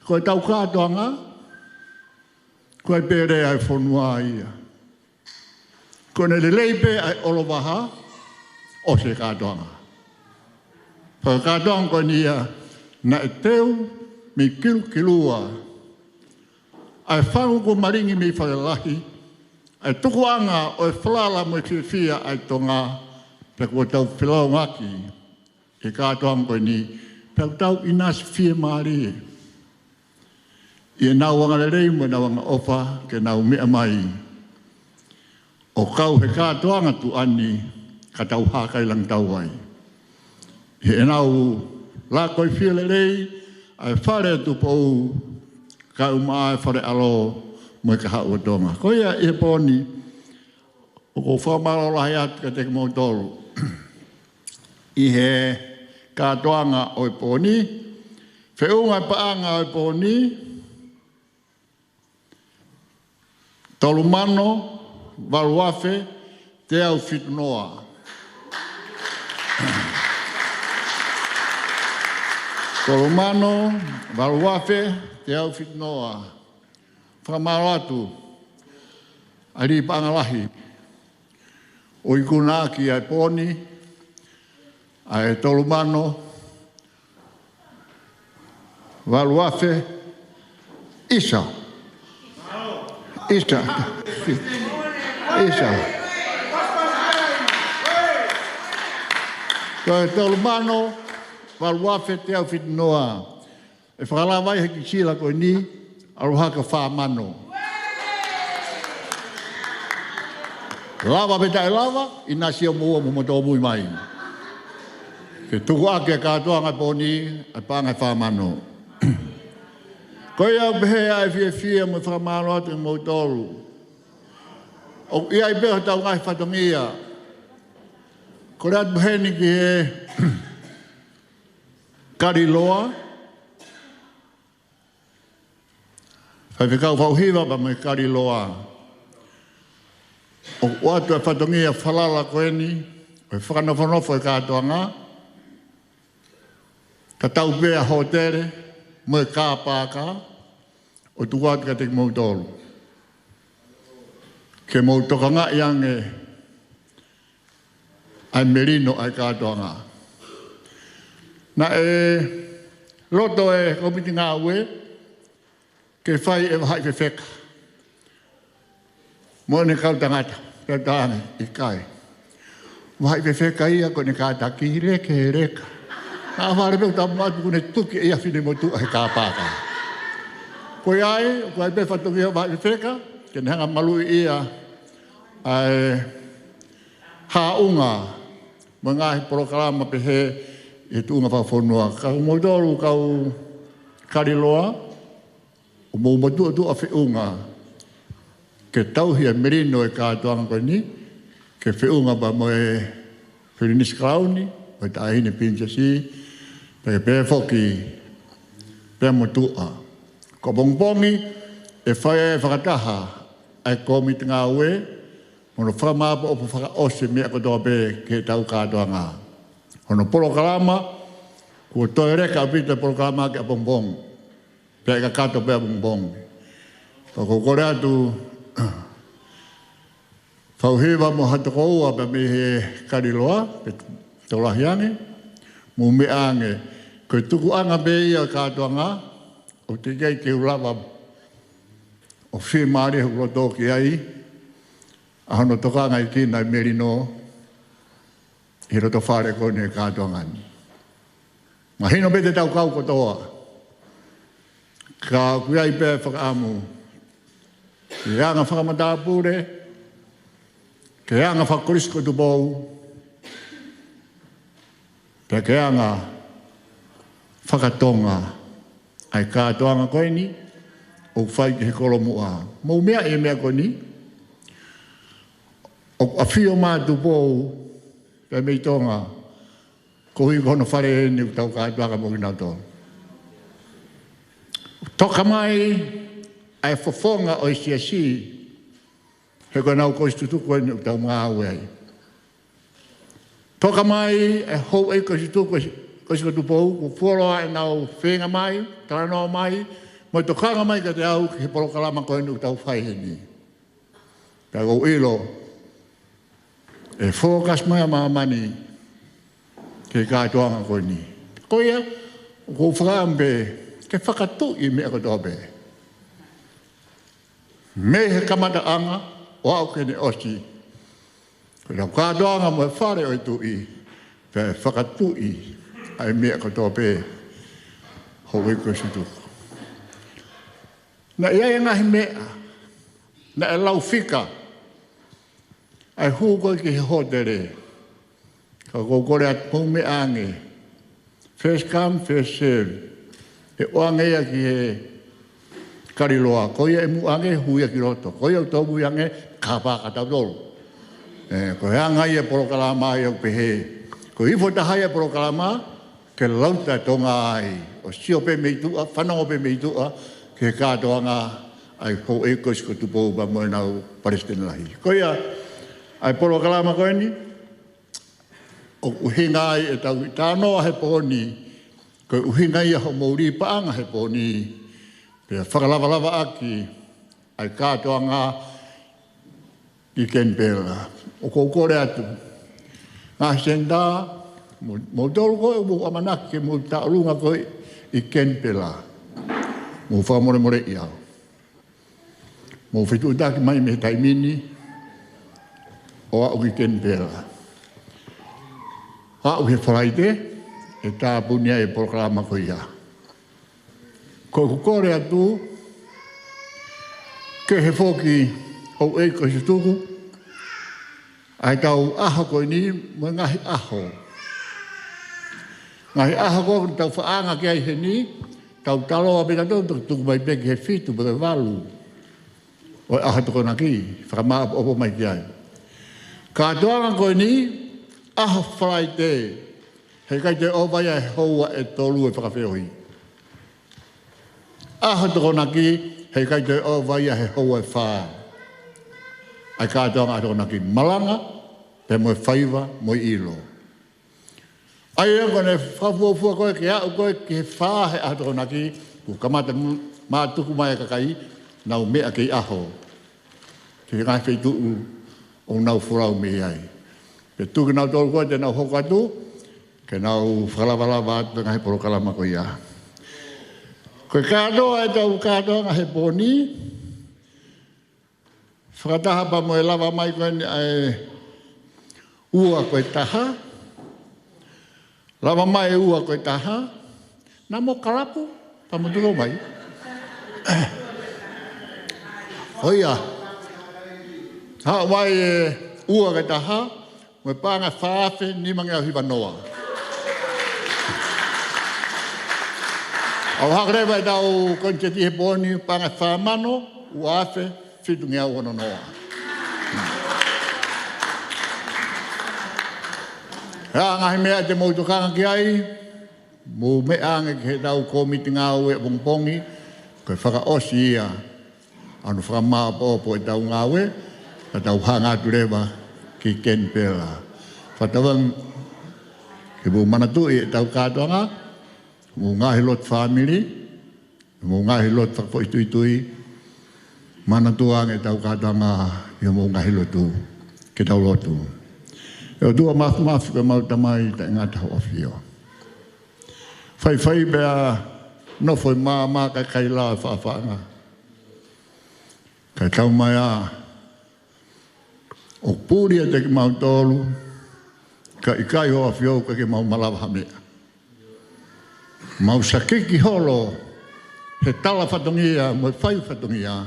ko ʻetau kātoanga, ko e pele ʻa e fonua ia. Ko ʻene lelei pē ʻa e ʻolovaha, ʻosi e kātoanga. Fakakātoanga ko eni ia, naʻe teu mei Kilukilua ʻa e fangu kuo malingi mei Falelahi, ʻa e tukuʻanga ʻo e falala mo e fiefia ʻa e Tonga, pea kuo tau felāungaʻaki ʻi he kātoanga ko eni, pea ʻoku tau ʻinasi fiemālie ʻi heʻenau angalelei mo ʻenau angaʻofa ke nau meʻa mai ʻo kau he kātoanga tuʻa ni ka tau hākailangitau ai. ʻI heʻenau lako ʻi he fielelei ʻa e Fale ʻo Tupou, kae ʻumaʻā e Fale ʻAlo mo e Kahaʻu ʻo Tonga. Ko ia ʻi he pō ni, ʻoku ou fakamālō lahi atu kiate kimoutolu ʻi he kātoanga ʻo e pō ni, feʻunga e paʻanga ʻo e pō ni, tolu mano valu afe teau fitu noa. Tolu mano valu afe teau fitu noa. Fakamālō atu, aliʻi paʻanga lahi, ʻo ikunaʻaki ʻa e pō ni, ʻa e tolu mano valu afe, ʻisa. ʻIsa. ʻIsa. Ko e tolu mano valu afe teau fitu noa. ʻE fakalava ai he kiʻi sila ko eni, ʻalu hake fā mano. Lava pe taʻe lava, ʻinasi ʻo moua mo mo tōmui mai. Ke tukuʻaki e kātoanga pō ni, ʻa e paʻanga ʻe fā mano. Ko ia ʻoku pehē ʻa e fiefia mo e fakamālō atu kimoutolu. ʻOku ʻi ai pē hotau ngaahi fatongia. Kole atu heni ki he Kaliloa, Faifekau Fauhiva pea mo e Kaliloa. ʻOku ʻoatu e fatongia falala ko eni, ʻo e fakanofonofo e kātoanga, tatau pē ʻa e hōtele mo e kā pāka, ʻo tuku atu kiate kimoutolu. Ke mou tokangaʻi ange ʻa e melino ʻa e kātoanga. Naʻe loto e kōmiti ngāue ke fai e vahaʻi fefeka mo ʻene kau tangata, pea u talaange, ʻikai. Vahaʻi fefeka ia ko ʻene kātaki, leke, leka. Naʻa fale pē ʻo tapu atu kuo ne tuki ʻe ia finemotuʻa he kā pāka. Ko ia ai, ko e pē fatongia vahaʻi fefeka, ke ne hanga maluʻi ia ʻa e haʻunga mo e ngaahi polokalama pehē ʻi he tuʻunga fakafonua. Ka ko moutolu kau Kaliloa, ʻoku mou motuʻa tuʻa feʻunga ke tauhi e melino e kātoanga ko eni, ke feʻunga pea mo e Filinisi Kalauni, mo e Taʻahine Pilinisesi, pea pehē foki pea mo Tuʻa. Ko ʻapongipongi ʻe fai ai e fakataha ʻa e Kōmiti Ngāue, mo hono fakamāʻopoʻopo fakaʻosi e meʻa kotoa pē ki heʻetau kātoanga. Hono polokalama, kuo toe leka ʻaupito e polokalama ki ʻapongipongi. Pea ʻe kakato pē ʻapongipongi. Pea ʻoku ou kole atu, Fauhiva mo ha tokoua pē mei he Kaliloa, pe tokolahi ange, mou meʻa ange, ko e tukuʻanga pē ia ʻo e kātoanga, ʻoku teʻeki ai ke u lava ʻo fiemālie hoku loto ki ai, ʻa hono tokangaʻi ʻe Kina e melino, ʻi he loto fale ko eni ʻo e kātoanga ni. Mahino pē te tau kau kotoa. Ka ʻoku ʻi ai pē fakaʻamu ke anga fakamatāpule, ke anga fakaKolisiko Tupou, pea ke anga fakaTonga ʻa e kātoanga ko eni ʻoku fai ki he kolomuʻa. Mou meʻa ʻi he meʻa ko eni, ʻoku ʻafio mai Tupou pea mei Tonga, koeʻuhi ko hono fale eni ʻoku tau kātoanga mo kinautolu. Toka mai ʻa e fofonga ʻo e siasi, he ko ʻenau kolisi tutuku eni ʻoku tau ngāue ai. Toka mai ʻa e houʻeiki kolisi tutuku, Kolisiko Tupou, kuo fuoloa ʻenau feinga mai, talanoa mai, mo e tokanga mai kiate au ki he polokalama ko eni ʻoku tau fai heni. Pea ʻoku ou ʻilo ʻe focus mai ʻa māmani ki he kātoanga ko eni. Ko ia, ʻoku ou fakaʻamu pē ke fakatuʻi e meʻa kotoa pē, mei he kamataʻanga ʻo aʻu ki heʻene ʻosi. Ko ʻetau kātoanga mo e fale ʻo e Tuʻi, pea ʻe fakatuʻi ʻa e meʻa kotoa pē, houʻeiki kolisi tutuku. Naʻe ʻi ai e ngaahi meʻa naʻe lau fika, ʻa e hū ko ē ki he hōtele. Ka ʻoku ou kole atu, mou meʻa ange. First come, first serve. ʻE ʻoange ia ki he Kaliloa. Ko ia ʻe muʻa ange, hū ia ki loto. Ko ia ʻoku tōmui ange, kapau ko tautolu. ʻE, ko e anga ia e polokalama ia ʻoku pehē. Ko e ifo taha ia e polokalama, ke lauta Tonga ai, ʻo sio pē mei tuʻa, fanongo pē mei tuʻa, ki he kātoanga ʻa e houʻeiki Kolisiko Tupou pea mo ʻenau palesiteni lahi. Ko ia, ʻa e polokalama ko eni, ʻoku ʻuhinga ai ʻetau talanoa he pō ni, ko e ʻuhinga ia hoʻomou lī paʻanga he pō ni, pea fakalavalava ʻaki ʻa e kātoanga ʻi Kenipela. ʻOku ou kole atu, ngaahi senitā, mo, moutolu ko ē ʻoku mou ʻamanaki ke mou tauʻolunga ko ē ʻi Kenipela, mou fakamolemoleʻi au. Mou fetuʻutaki mai mei he taimi ni ʻo aʻu ki Kenipela. Aʻu he Falaite, ʻe tāpuni ai e polokalama ko ia. Ko ʻeku kole atu, kehe foki houʻeiki kolisi tutuku, ʻa ʻetau ʻaho ko eni mo e ngaahi ʻaho. Ngaahi ʻaho ko ē ʻoku tau faʻa anga ki ai heni, tau taloa pē tautolu, tuku mai pē ki he fitu pe ko e valu ʻo e ʻaho Tokonaki, fakamāʻopoʻopo mai ki ai. Kātoanga ko eni, ʻaho Falaite, heʻikai toe ʻova ia he houa ʻe tolu e fakafeohi. ʻAho Tokonaki, heʻikai toe ʻova ia he houa ʻe fā. ʻA e kātoanga ʻaho Tokonaki, malanga, pea mo e faiva, mo e ʻilo. ʻA ia ko ʻene fakafuofua ko ē ke aʻu ko ē ki he fā he ʻaho Tokonaki, kuo kamata m-, mātuku mai e kakai, nau meʻa kei ʻaho. Ki he ngaahi feituʻu ʻoku nau folau mei ai. Pea tuku kinautolu ko ē te nau hoko atu, ke nau fakalavalava atu e ngaahi polokalama ko ia. Ko e kātoa ʻetau kātoanga he pō ni, fakataha pea mo e lava mai ko eni ʻa e ua ko e taha. Lava mai e ua ko e taha. Naʻa mo kalapu, pea mo tuku mai. ʻO ia. Haʻu mai e ua ko e taha, mo e paʻanga ʻe fā afe nimangeau hiva noa. ʻOku hake leva ʻetau koniseti he pō ni, paʻanga ʻe fā mano, ua afe fitungeau ono noa. Ka ʻi ai ha ngaahi meʻa te mou tokanga ki ai, mou meʻa ange ki heʻetau kōmiti ngāue ʻapongipongi, ko e fakaʻosi ia ʻa hono fakamāʻopoʻopo ʻetau ngāue, ka tau hanga atu leva ki Kenipela. Fakatauange ke mou manatuʻi ʻetau kātoanga, mou ngaahi lotu fāmili, mou ngaahi lotu fakafoʻituitui, manatua ange ʻetau kātoanga ʻi hoʻomou ngaahi lotu, ke tau lotu. ʻE ʻOtua Māfimafi, ko ʻemau Tamai taʻengata, Hoʻo ʻAfio. Faifai pea nofo ʻi māmani kae ʻikai lava e faʻafaʻanga. Kae taumaiā ʻoku puli ʻiate kimautolu, ka ʻikai, Hoʻo ʻAfio, ʻikai ke mau malava ha meʻa. Mau sakiki holo he tala fatongia mo e fai fatongia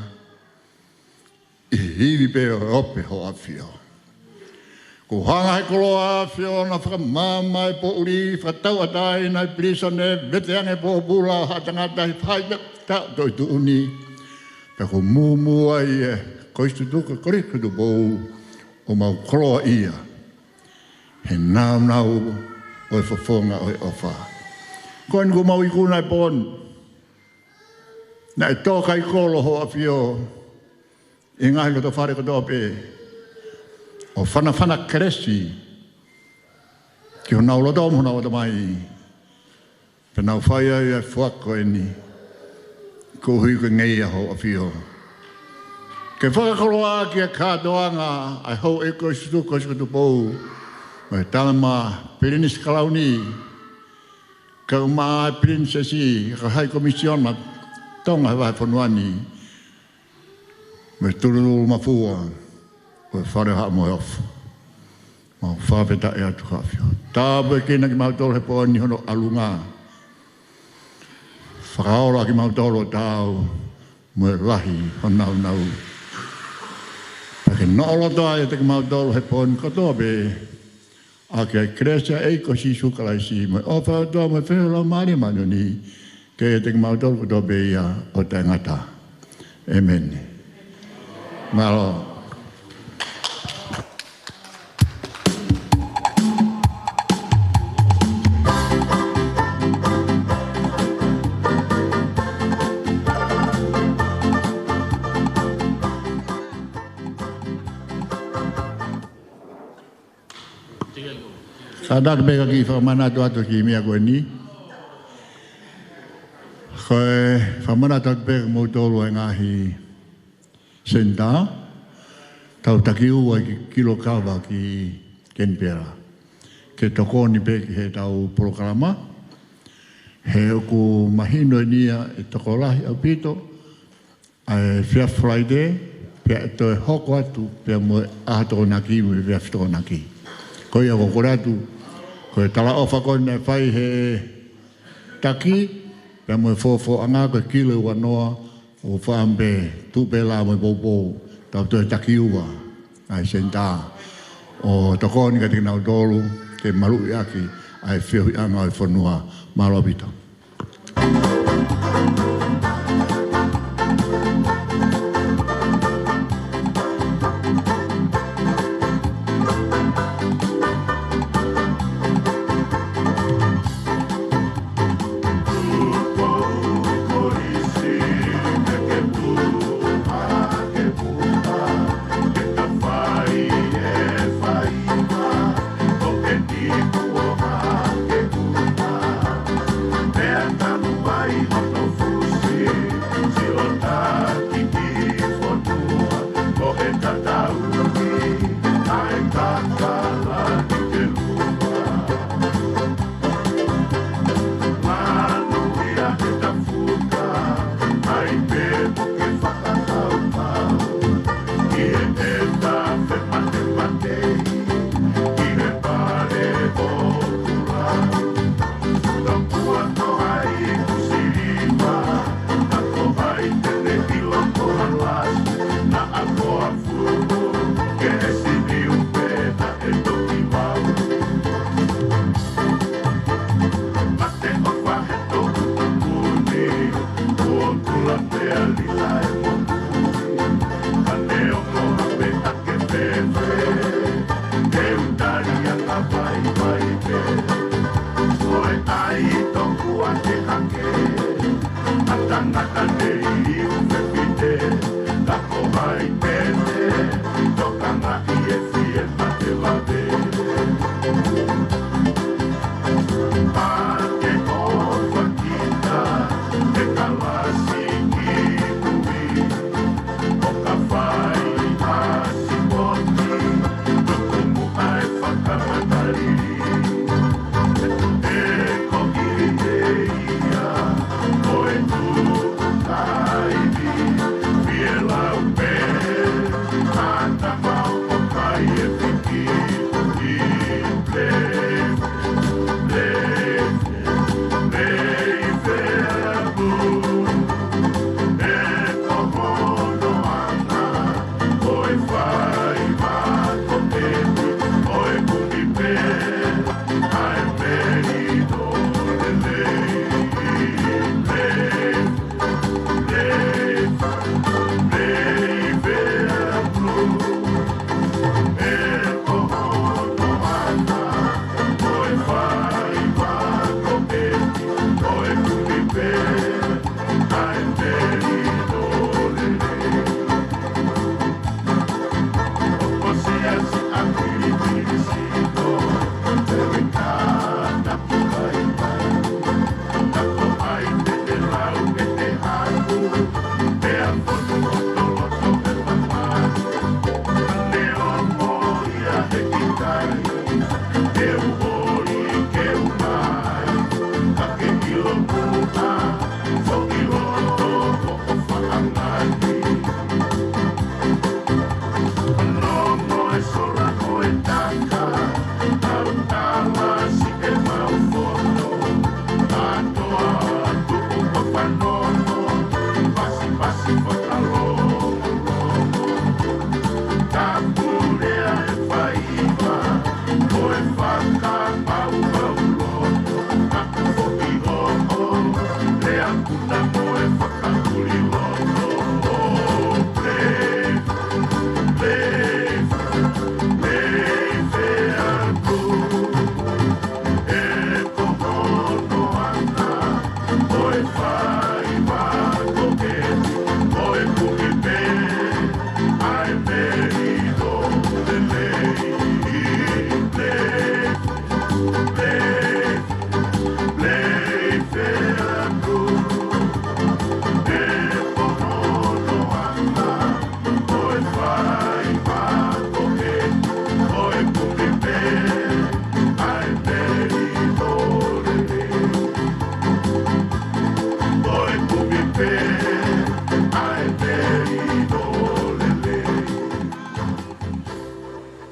ʻi he ivi pē ʻo e ope, Hoʻo ʻAfio. Kuo hanga ʻe he koloa ʻo e ʻAfio ʻo fakamaama e poʻuli, fakatauʻatāina e pilīsone, vete ange e pōpula ʻo haʻa tangata ʻi he faʻahitaʻu toʻu tuʻutuʻuni. Pea kuo mūmū ai e Kolisi Tutuku, Kolisi Tupou, ʻo mau koloaʻia he nāunau ʻo e fofonga ʻo e ʻofa. Ko eni kuo mau ikuna e pō ni. Naʻe tō kai kolo, Hoʻo ʻAfio, ʻi he ngaahi loto fale kotoa pē, ʻo fanafana kelesi ki honau loto mo honau ʻatamai. Pea nau fai ai e fuakava ko eni, koeʻuhi ko e ngeia, Hoʻo ʻAfio, ke fakakoloa ʻaki e kātoanga ʻa e Houʻeiki Kolisi Tutuku, Kolisi Tupou, mo e Tama Pilinisi Kalauni, kae ʻumaʻā e Pilinisesi, ko e High Commissioner Tonga he vahefonua ni, mo e Tuluʻulu Mafua ʻo e Fale ʻo Haʻa Moheofo. Mau fakafetaʻi atu, Hoʻo ʻAfio. Tāpuekina kimautolu he pō ni hono ʻalunga. Fakaola kimautolu ʻo taau mo e lahi hono nāunau. Pea ke noʻo loto ai ʻiate kimautolu he pō ni kotoa pē, ʻaki ʻa e kelesi ʻa e ʻEiki ko Sīsū Kalaisi, mo e ʻofa ʻa e ʻOtua, mo e feohi ʻa e Laumālie Māʻoniʻoni, ke ʻiate kimautolu kotoa pē ia ʻo taʻengata. ʻĒmeni. Mālō. Kātaki pē ke u kiʻi fakamanatu atu e kiʻi meʻa ko eni. Ko e fakamanatu atu pē kiate kimoutolu e ngaahi senitā, tau taki ua ki Kilokava ki Kenipela, ke tokoni pē ki heʻetau polokalama. He ʻoku mahino eni ia ʻe tokolahi ʻaupito ʻa e efiafi Falaite, pea ʻe toe hoko atu pea mo e ʻaho Tokonaki mo e efiafi Tokonaki. Ko ia ʻoku ou kole atu, ko e talaʻofa ko eni naʻe fai ʻe he taki, pea mo e fofoʻanga, ko e kilo ua noa, ʻoku ou fakaʻamu pē, tuʻu pē lā mo e poupou, tau toe taki ua ʻa e senitā ʻo tokoni kiate kinautolu ke maluʻi ʻaki ʻa e feohiʻanga ʻo e fonua. Mālō ʻaupito.